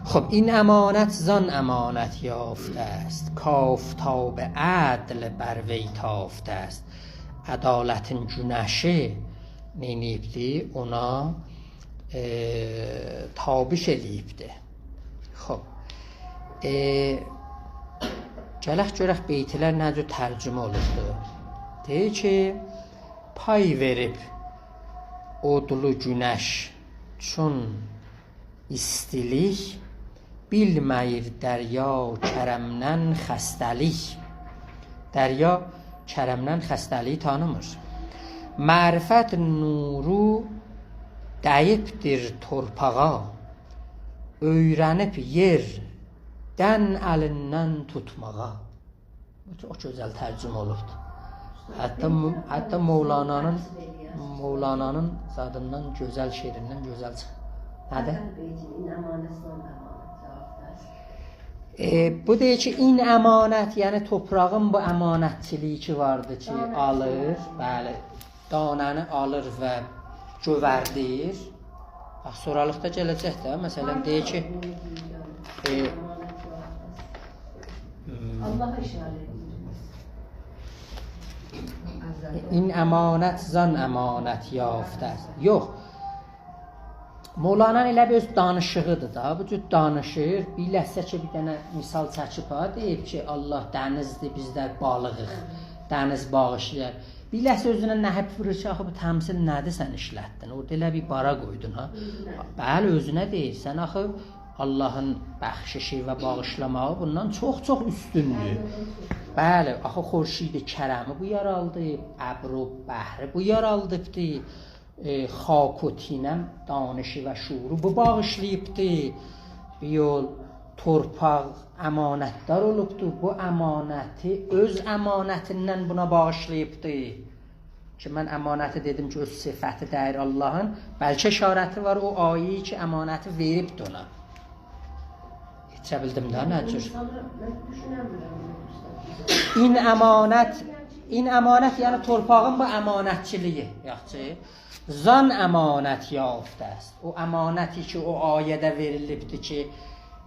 خب، این امانت زان امانت یافته است، کافتاب عدل بر وی تافته است. عدالتین گونشی نئینییبدی؟ اونا، ائ، تابش ائله‌ییبدی. خب. ائ، گلک گؤرک بیت‌لر نه جور ترجمه اولوبدور. دئییر کی، پای وئریب اودلو گونش چون ایستیلیک، بیلمه‌ییر دریا کرمدن خسته‌لیک. دریا کرمدن خسته‌لیگی تانیمیر. معرفت نورو دَییبدیر تورپاغا، اؤیره‌نیب یئردن الیندن توتماغا. بو چوخ گؤزل ترجمه اولوبدور. حتی مو-، حتی مولانانین، مولانانین زادیندان گؤزل شعریندن گؤزل چیخیر. نه‌دیر؟ ائ، بو دئییر کی، این امانت، یعنی توپراغین بو امانتچیلیگی کی واردی کی، آلیر، بلی، دانه‌نی آلیر و گؤوردیر. باخ، سورالیقدا گله‌جک ده، مثلا، دئییر کی، ائ، الله اشاره ائدیر. این امانت زان امانت یافته است. یوخ. مولانانین ائله بیر اؤز دانیشیغیدیر دا. بو جور دانیشیر. بیر لحظه کی، بیر دنه مثال چکیب ها، دئییب کی، الله دنیزدیر، بیز ده بالیغیق. دنیز باغیشلایار. بیر لحظه اؤزونه نهیب وورور کی، آخی بو تمثیل نه‌دیر سن ایشلتدین؟ اورادا ائله بیر بارا قویدون ها. بلی، اؤزونه دئییر. سن آخی اللهین بخششی و باغیشلاماغی بوندان چوخ-چوخ اوستوندور. بلی، آخی خورشید کرمی بو یارالدی، ابر و بحری بو یارالدیبدی، ائ، خاک و طینه دانشی و شعورو بو باغیشلاییبدی. بیر یول تورپاق امانتدار اولوبدو، بو امانتی اؤز امانتیندن بونا باغیشلاییبدی. کی، من امانتی دئدیم کی، اؤز صفتی دئییر اللهین، بلکه اشارتی وار او آیه‌یه کی، امانتی وئریبدی اونا. یئتیره بیلدیم ده، نه جور؟ اینسانلار، من دوشونه‌میرم بونو، اوستا. این امانت، این امانت، یعنی تورپاغین بو امانتچیلیگی، یاخشی. زان امانت یافته است. او امانتی کی، او آیه‌ده وئریلیبدی کی،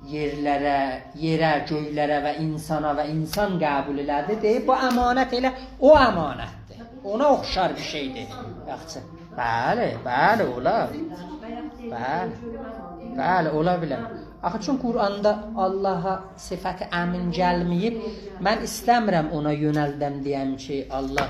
یئرلره، یئره، گؤیلره و اینسانا و اینسان قبول ائله‌دی، دئییر، بو امانت ائله او امانتدیر. اونا اوخشار بیر شئیدیر. یاخشی. بلی، بلی، اولار. بلی. بلی، اولا بیلر. آخی چون قرآندا اللها صفت امین گلمه‌ییب، من ایسته‌میرم اونا یؤنلدم دئیم کی، الله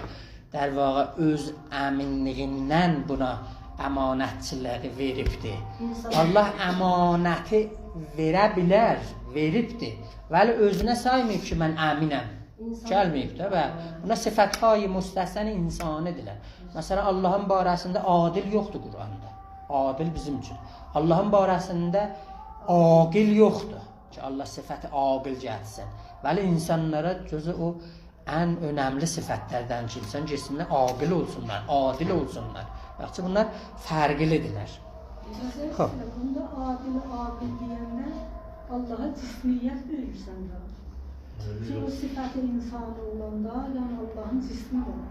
در واقع اؤز امینلیگیندن بونا امانتچیلیگی وئریبدی. اینسان الله امانتی وئره بیلر، وئریبدی. ولی اؤزونه سایماییب کی، من امینم. اینسان گلمه‌ییب ده و بونا صفت‌های مستثنی انسانی‌دیرلر. مثلا، اللهین باره‌سینده عادل یوخدور قرآندا. عادل بیزیم اوچون. اللهین باره‌سینده عاقل یوخدور. کی، الله صفت عاقل گتیرسین. ولی اینسانلارا جزو او ان اؤنملی صفت‌لردن کی، اینسان گئتسینلر، عاقل اولسونلار، عادل اولسونلار. یاخشی، بونلار فرقلی‌دیرلر. اجازه خوب. ایسته‌ییرم، بوندا عادل، عاقل دئینده اللها جسمیت وئریرسن ده. کی، او صفت انسانی اولاندا، یعنی اللهین جسمی وار.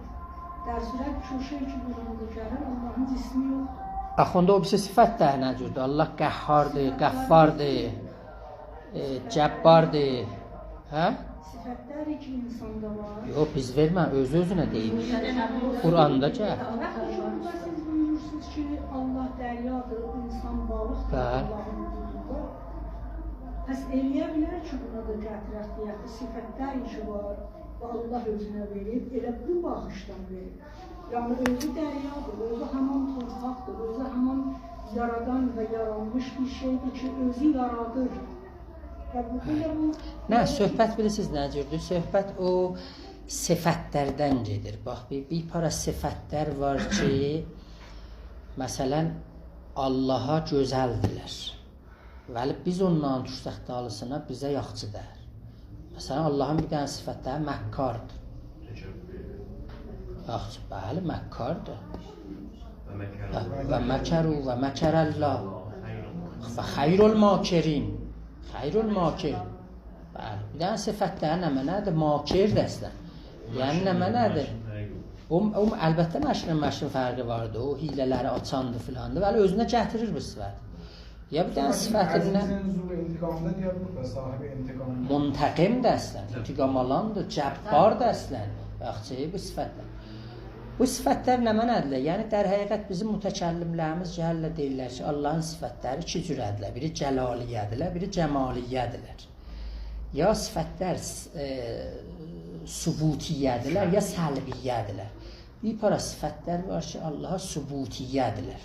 در صورت کی، او شئی کی، قرآندا گلیر، اللهین جسمی یوخدور. آخی اوندا او بیریسی صفت ده نه جوردور؟ الله قهاردیر، غفاردیر. ائ، جباردیر. هه؟ صفت‌لری کی، اینساندا وار. یوخ، بیز وئرمه، اؤزو اؤزونه دئییب. قرآندا گل. باخین، بوردا سیز بویورورسونوز کی، الله دریادیر، اینسان بالیقدیر، بلی. اللهین حضوروندا. پس ائلیه بیلر کی، بونا دا گتیرک، دئیک کی، صفت‌لری کی وار، و الله اؤزونه وئریب، ائله بو باخیشدان وئریب. یعنی، اؤزو دریادیر، اؤزو همان تورپاقدیر، اؤزو همان یارادان و یارانمیش بیر شئیدیر کی، اؤزو یارادیر. و بو، بئله بو، نه، بئله صحبت بیلیرسینیز نه جوردور؟ صحبت او صفت‌لردن گئدیر. باخ، بیر، بیر پارا صفت‌لر وار کی، مثلا، آللاها گؤزلدیرلر. ولی بیز اونلارین دوشسک دالیسینا، بیزه یاخشی دئییل. مثلا، آللاهین بیر دنه صفتلری مکاردیر. یاخشی، بلی، مکاردیر. هه، و مکروا و مکر الله و خیر الماکرین. خیر الماکر. بلی، بیر دنه صفتلری نمنه‌دیر؟ ماکردیر اصلا. یعنی نمنه‌دیر؟ او، او، البته، مکرله مکرین فرقی واردی. او حیله‌لری آچاندی فلاندی. ولی اؤزونه گتیریر بو صفت. یا بیر دنه صفتیندن، منتقم‌دیر اصلا، انتقام آلاندیر، جباردیر اصلا. یاخشی، بو صفتلر. بو صفتلر نمنه‌دیرلر؟ یعنی، در حقیقت بیزیم متکلم‌لریمیز گلیرلر، دئییرلر کی، آللاهین صفتلری ایکی جوره‌دیرلر. بیری جلالیه‌دیرلر، بیری جمالیه‌دیرلر. یا صفتلر، ائ، ثبوتیه‌دیرلر، یا سلبیه‌دیرلر. بیر پارا صفتلر وار کی، آللاها ثبوتیه‌دیرلر.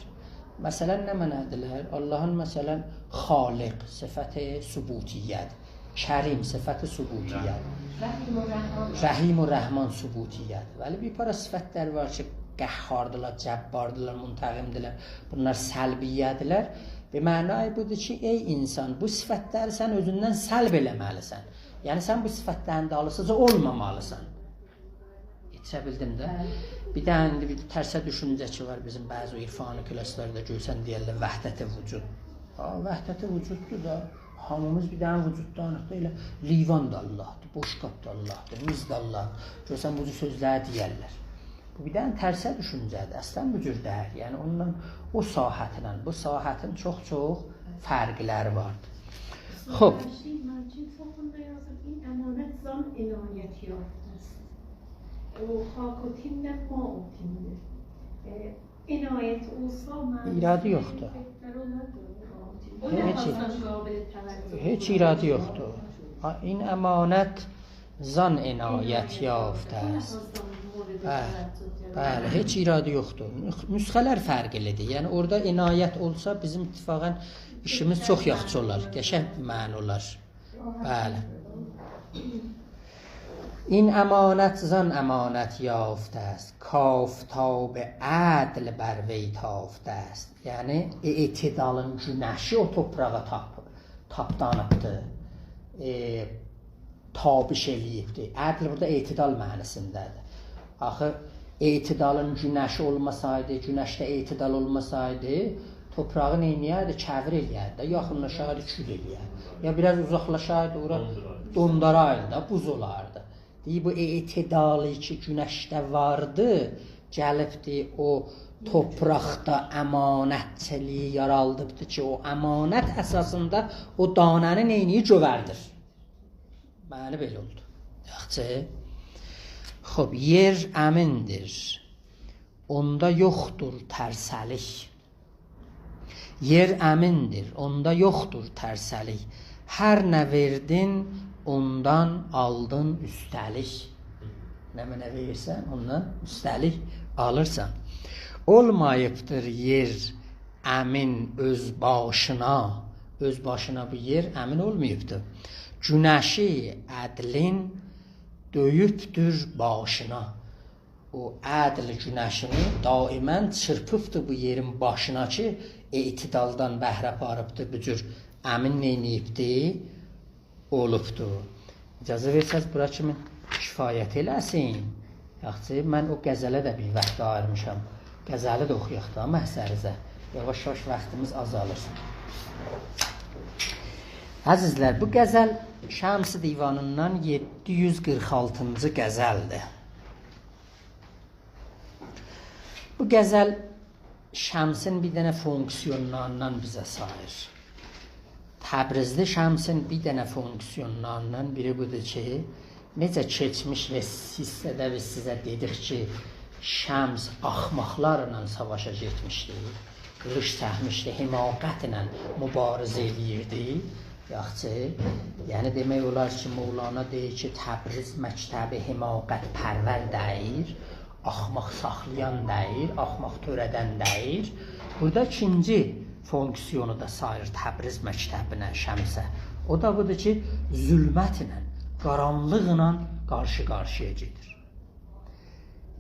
مثلا، نمنه‌دیرلر؟ آللاهین، مثلا، خالق صفت ثبوتیه‌دیر. کریم صفت ثبوتیه‌دیر. رحیم و رحمان. رحیم و رحمان ثبوتیه‌دیر. ولی بیر پارا صفتلر وار کی، قهاردیلار، جباردیلار، منتقم‌دیرلر. بونلار سلبیه‌دیرلر. به معنای بودور کی، ای انسان، بو صفتلری سن اؤزوندن سلب ائله‌مه‌لیسن. یعنی، سن بو صفتلرین دالیسیجا اولمامالیسان. یئتیشه بیلدیم ده. بلی. بیر ده ایندی بیر ترسه دوشونجه کی وار بیزیم بعضی عرفانی کلاسلاردا، گؤرسن دئیرلر وحدت وجود. ها، وحدت وجوددور دا. هامیمیز بیر دنه وجوددانیق دا، ائله لیوان دا آللاهدیر، بشقاب دا آللاهدیر، میز ده آللاهدیر. گؤرسن بو جور سؤزلری دئیرلر. بو بیر دنه ترسه دوشونجه‌دیر. اصلا بو جور دئییل. یعنی اوندان، او ساحتینن بو ساحتین چوخ-چوخ فرقلری واردیر. خوب. منچین سوخوندا یازیب، این امانت زان عنایت یافته است. او خاک و طین‌دن ما و طین‌دیر. ائ، عنایت اولسا، من ایرادی یوخدور. بهتر اولار. هئچ، قابل توجه. هئچ ایرادی یوخدور. آ، این امانت زان عنایت یافته است. بلی، بلی، هئچ ایرادی یوخدور. نخ-، نسخه‌لر فرقلیدیر. یعنی اورادا عنایت اولسا بیزیم اتفاقا ایشیمیز چوخ یاخشی اولار، قشنگ معنی اولار. بلی. این امانت زان امانت یافته است، کافتاب عدل بر وی تافته است. یعنی اعتدالین گونشی او توپراغا تاپ-، تاپدانیبدیر. ائ، تابش ائله‌ییبدیر. عدل بورادا اعتدال معنی‌سینده‌دیر. آخی اعتدالین گونشی اولماسایدی، گونشده اعتدال اولماسایدی، توپراغی نئینیه‌ردی؟ کور ائله‌یردی ده، یاخینلاشاردی، کول ائله‌یردی. یا بیر آز اوزاقلاشاردی، اورا دونداراردی دا، بوز اولاردی. دئییر، بو اعتدالی کی گونشده واردی، گلیبدی او توپراقدا امانتچیلیگی یارادیبدی کی، او امانت اساسیندا او دانه‌نی نئینیر؟ گؤوردیر. معنی بئله اولدو. یاخشی. خوب، یئر امین‌دیر، اوندا یوخدور ترسه‌لیک. یئر امین‌دیر، اوندا یوخدور ترسه‌لیک. هر نه وئردین، اوندان آلدین اوسته‌لیک. نمنه وئریرسن، اوندان اوسته‌لیک آلیرسان. اولماییبدیر یئر امین اؤز باشینا. اؤز باشینا بو یئر امین اولماییبدیر. گونشی عدلین دؤیوبدور باشینا. او عدل گونشینی دائما چیرپیبدی بو یئرین باشینا کی، اعتدالدان بهره آپاریبدی، بو جور امین نئینییبدی؟ اولوبدو. اجازه وئرسز، بورا کیمی کفایت ائله‌سین. یاخشی، من او غزله ده بیر واخت آییرمیشام. غزلی ده اوخویاق دا محضریزه. یاواش-یاواش واختیمیز آزالیر. عزیزلر، بو غزل شمس دیوانیندان یئددی یوز قیرخ آلتینجی غزلدیر. بو غزل شمسین بیر دنه فونکسیونلاریندان بیزه ساییر. تبریزلی شمسین بیر دنه فونکسیونلاریندان بیری بودور کی، نئجه کئچمیش حیصه‌ده بیز سیزه دئدیک کی، شمس آخماقلارلا ساواشا گئتمیشدی، قیلیش چکمیشدی، حماقتله موباریزه ائله‌ییردی. یاخشی، یعنی دئمک اولار کی، مولانا دئییر کی، تبریز مکتبی حماقت‌پرور دئییل، آخماق ساخلایان دئییل، آخماق تؤره‌دن دئییل. بورادا ایکینجی فونکسیونو دا ساییر تبریز مکتبینه، شمسه. او دا بودور کی، ظلمتله، قارانلیقلا قارشی-قارشییا گئدیر.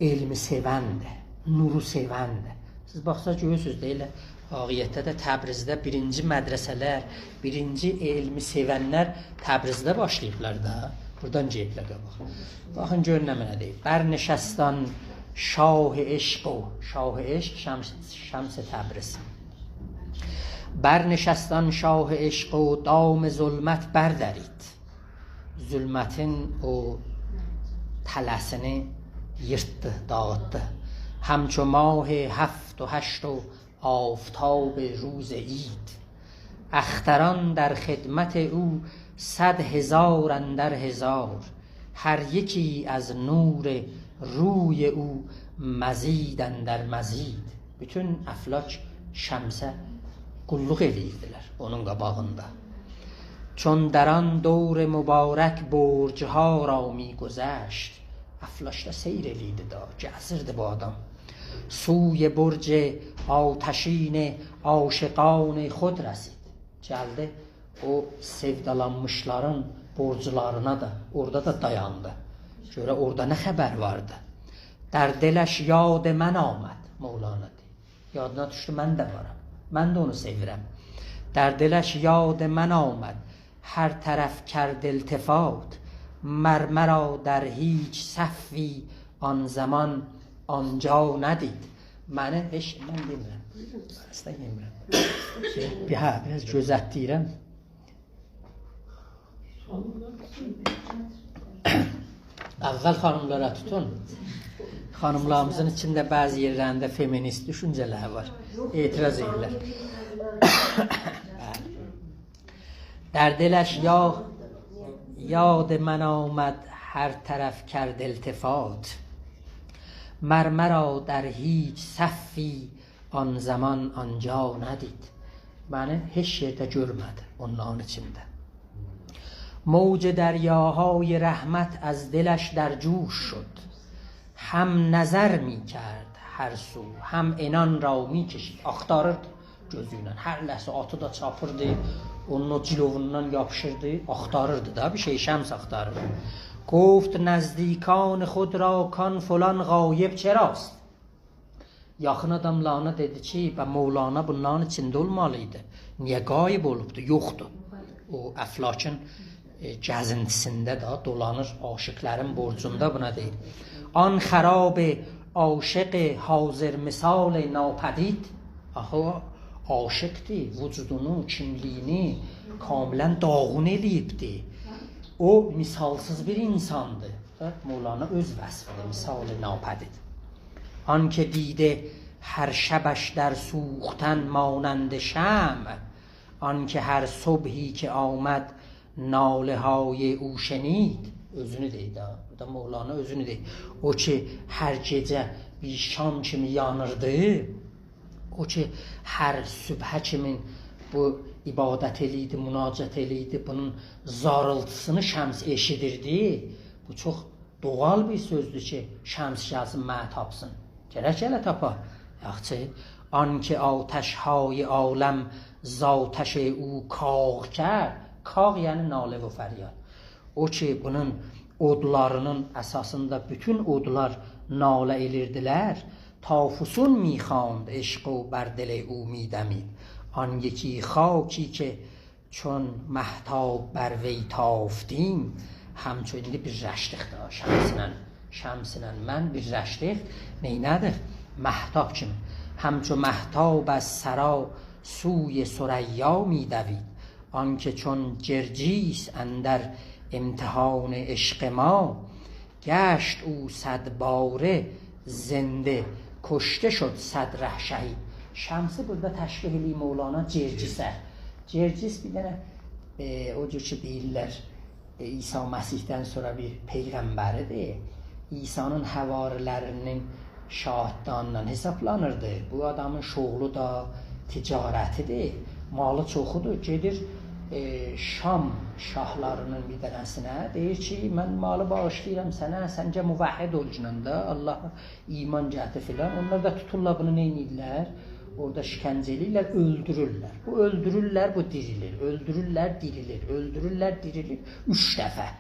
علمی سئوندیر، نورو سئوندیر. سیز باخساز گؤرورسونوز، دئییرلر، واقعیتده ده تبریزده بیرینجی مدرسه‌لر، بیرینجی علمی سئونلر تبریزده باشلاییبلار دا. بورادان گئدیبلر قاباغا. باخین گؤرون نمنه دئییر. «برنشست آن شاه عشق و»، شاه عشق شمس، شمس تبریز. «برنشست آن شاه عشق و دام ظلمت بردرید.» ظلمتین او تله‌سینی ییرتدی، داغیتدی. «همچو ماه هفت و هشت و آفتاب روز عید. اختران در خدمت او صد هزار اندر هزار، هر یکی از نور روی او مزید اندر مزید.» بوتون افلاک شمسه قوللوق ائله‌ییردیلر اونون قاباغیندا. «چون در آن دور مبارک برج‌ها را می‌گذشت.» افلاکدا سیر ائله‌ییردی دا، گزیردی بو آدام. «سوی برج آتشین عاشقان خود رسید.» گلدی او سئودالانمیشلارین برجلارینا دا، اورادا دا دایاندی. گؤره اورادا نه خبر واردی. «در دلش یاد من آمد»، مولانا دئییر. یادینا دوشدو، من ده وارام. من ده اونو سئویرم. «در دلش یاد من آمد، هر طرف کرد التفات. مر مرا در هیچ صفی آن زمان آنجا ندید.» منی هئچ، من دئمیرم. اصلاً دئمیرم. شئی، بیر، هه، بیر آز گؤزتله‌ییرم. اول خانیملارا توتون. خانیملاریمیزین ایچینده بعضی یئرلرینده فمینیست دوشونجه‌لر وار. اعتراض ائدیرلر. «در دلش یا-، یاد من آمد، هر طرف کرد التفات. مر مرا در هیچ صفی آن زمان آنجا ندید.» منی هئچ یئرده گؤرمه‌دی اونلارین ایچینده. «موج دریاهای رحمت از دلش در جوش شد، هم نظر می‌کرد هر سو، هم عنان را می‌کشید.» آختاریردی گؤزو ایله. هر لحظه آتی دا چاپیردی، اونون او جیلوووندان یاپیشیردی، آختاریردی دا، بیر شئی شمس آختاریردی. «گفت نزدیکان خود را کان فلان غایب چراست.» یاخین آداملارینا دئدی کی، «به مولانا بونلارین ایچینده اولمالی ایدی. نییه غایب اولوبدو؟ یوخدور.» او افلاکین، ائ، گزینتیسینده ده دولانیر، عاشقلرین برجوندا بونا دئییر. «آن خراب عاشق حاضر مثال ناپدید.» آخی او عاشقدیر، وجودونو، کیملیگینی کاملاً داغون ائله‌ییبدی. او مثالسیز بیر اینساندیر. مولانا اؤز وصفیدیر، مثال ناپدید. «آن که دیده هر شبش در سوختن مانند شمع، آن که هر صبحی که آمد ناله‌های او شنید.» اؤزونو دئییر ده، بورادا مولانا اؤزونو دئییر. او کی هر گئجه بیر شام کیمی یانیردی، او کی هر صبحه کیمین بو عبادت ائله‌ییردی، مناجات ائله‌ییردی، بونون زاریلتیسینی شمس ائشیدیردی. بو چوخ دوغال بیر سؤزدور کی، شمس گلسین منی تاپسین. گرک ائله تاپا. یاخشی، «آن که آتش‌های عالم ز آتش او کاغ کرد.» کاغ یعنی ناله و فریاد. او کی بونون اودلارینین اساسیندا بوتون اودلار ناله ائلیردیلر. «تا فسون می‌خواند عشق و بر دل او می‌دمید.» آن یکی خاکی که چون مهتاب بر وی تافتیم، همچو، ایندی بیرلشدیک ده، شمسله، شمسله من بیرلشدیک. نئینه‌دیک؟ مهتاب کیمی. «همچو مهتاب از ثری سوی ثریا می‌دوید.» آن که چون جرجیس اندر امتحان عشق ما، گشت او صد باره زنده، کشته شد صد ره شهید. شمسی بورادا تشبیه ائله‌ییر مولانا جرجیسه. جرجیس بیر دنه، ائ، او جور کی دئییرلر، ائ، عیسی مسیحدن سونرا بیر پیغمبریدیر. عیسی‌نین حواری‌لرینین شاگردلریندن حسابلانیردی. بو آدامین شغلو دا تجارتیدیر. مالی چوخودور. گئدیر، ائ، شام شاهلاری‌نین بیر دنه‌سینه. دئییر کی، «من مالی باغیشلاییرام سنه، سن گل موحد اولگینن ده، آللاها ایمان گتیر» فلان. اونلار دا توتورلار بونو، نئینیرلر؟ اورادا شکنجه ائله‌ییرلر، اؤلدورورلر. بو اؤلدورورلر، بو دیریلیر. اؤلدورورلر، دیریلیر. اؤلدورورلر، دیریلیر. اوچ دفعه.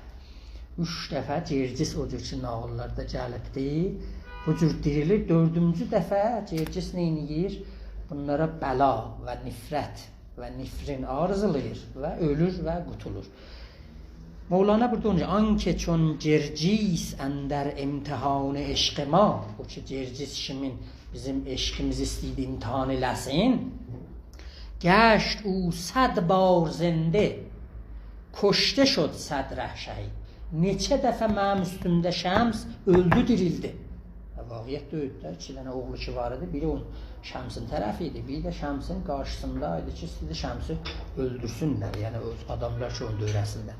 اوچ دفعه جرجیس، او جور کی ناغیللاردا گلیبدی، بو جور دیریلیر. دؤردونجو دفعه جرجیس نئینییر؟ بونلارا بلا و نفرت و نفرین آرزولاییر و اؤلور و قوتولور. مولانا بورادا اونون اوچون، «آنکه چون جرجیس اندر امتحان عشق ما»، او کی جرجیس کیمین بیزیم عشقیمیزی ایسته‌ییردی امتحان ائله‌سین، «گشت او صد بار زنده، کشته شد صد ره شهید». نئچه دفعه منیم اوستومده شمس اؤلدو، دیریلدی. واقعیت دؤیول ده، ایکی دنه اوغلو کی وار ایدی، بیری اونون شمسین طرفی ایدی، بیری ده شمسین قارشیسیندا ایدی کی، ایسته‌ییردی شمسی اؤلدورسونلر، یعنی او آداملار کی اونون دؤوره‌سینده.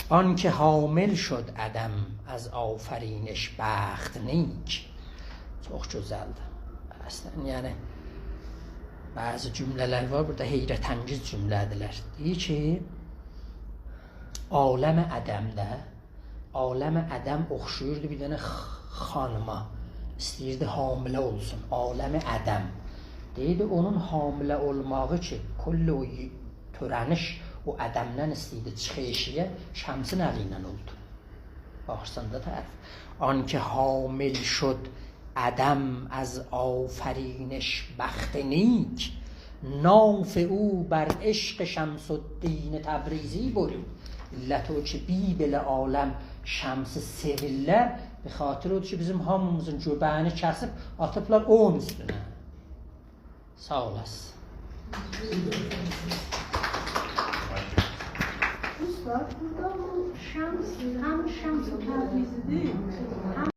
«آن که حامل شد عدم از آفرینش بخت نیک». چوخ گؤزلدیر. اصلاً، یعنی، بعضی جمله‌لر وار، بورادا حیرت‌انگیز جمله‌دیرلر. دئییر کی، عالم عدمده، عالم عدم اوخشویوردو بیر دنه خ-، خانیما. ایسته‌ییردی حامله اولسون، عالم عدم. دئییردی، اونون حامله اولماغی کی، کل او ی-، تؤره‌نیش او عدمدن ایسته‌ییردی چیخا ائشییه، شمسین الی ایله اولدو. باخیرسان دا طرف. «آن که حامل شد عدم از آفرینش بخت نیک، ناف او بر عشق شمس‌الدین تبریزی برید». علت او کی، بیر بئله عالم شمسی سئویرلر، به خاطر اودور کی، بیزیم هامیمیزین گؤبه‌یینی کسیب آتیبلار اونون اوستونه. ساغ اولاسیز. اوستاد، بورادا بو شمس، هم شمس تبریزی‌دیر، هم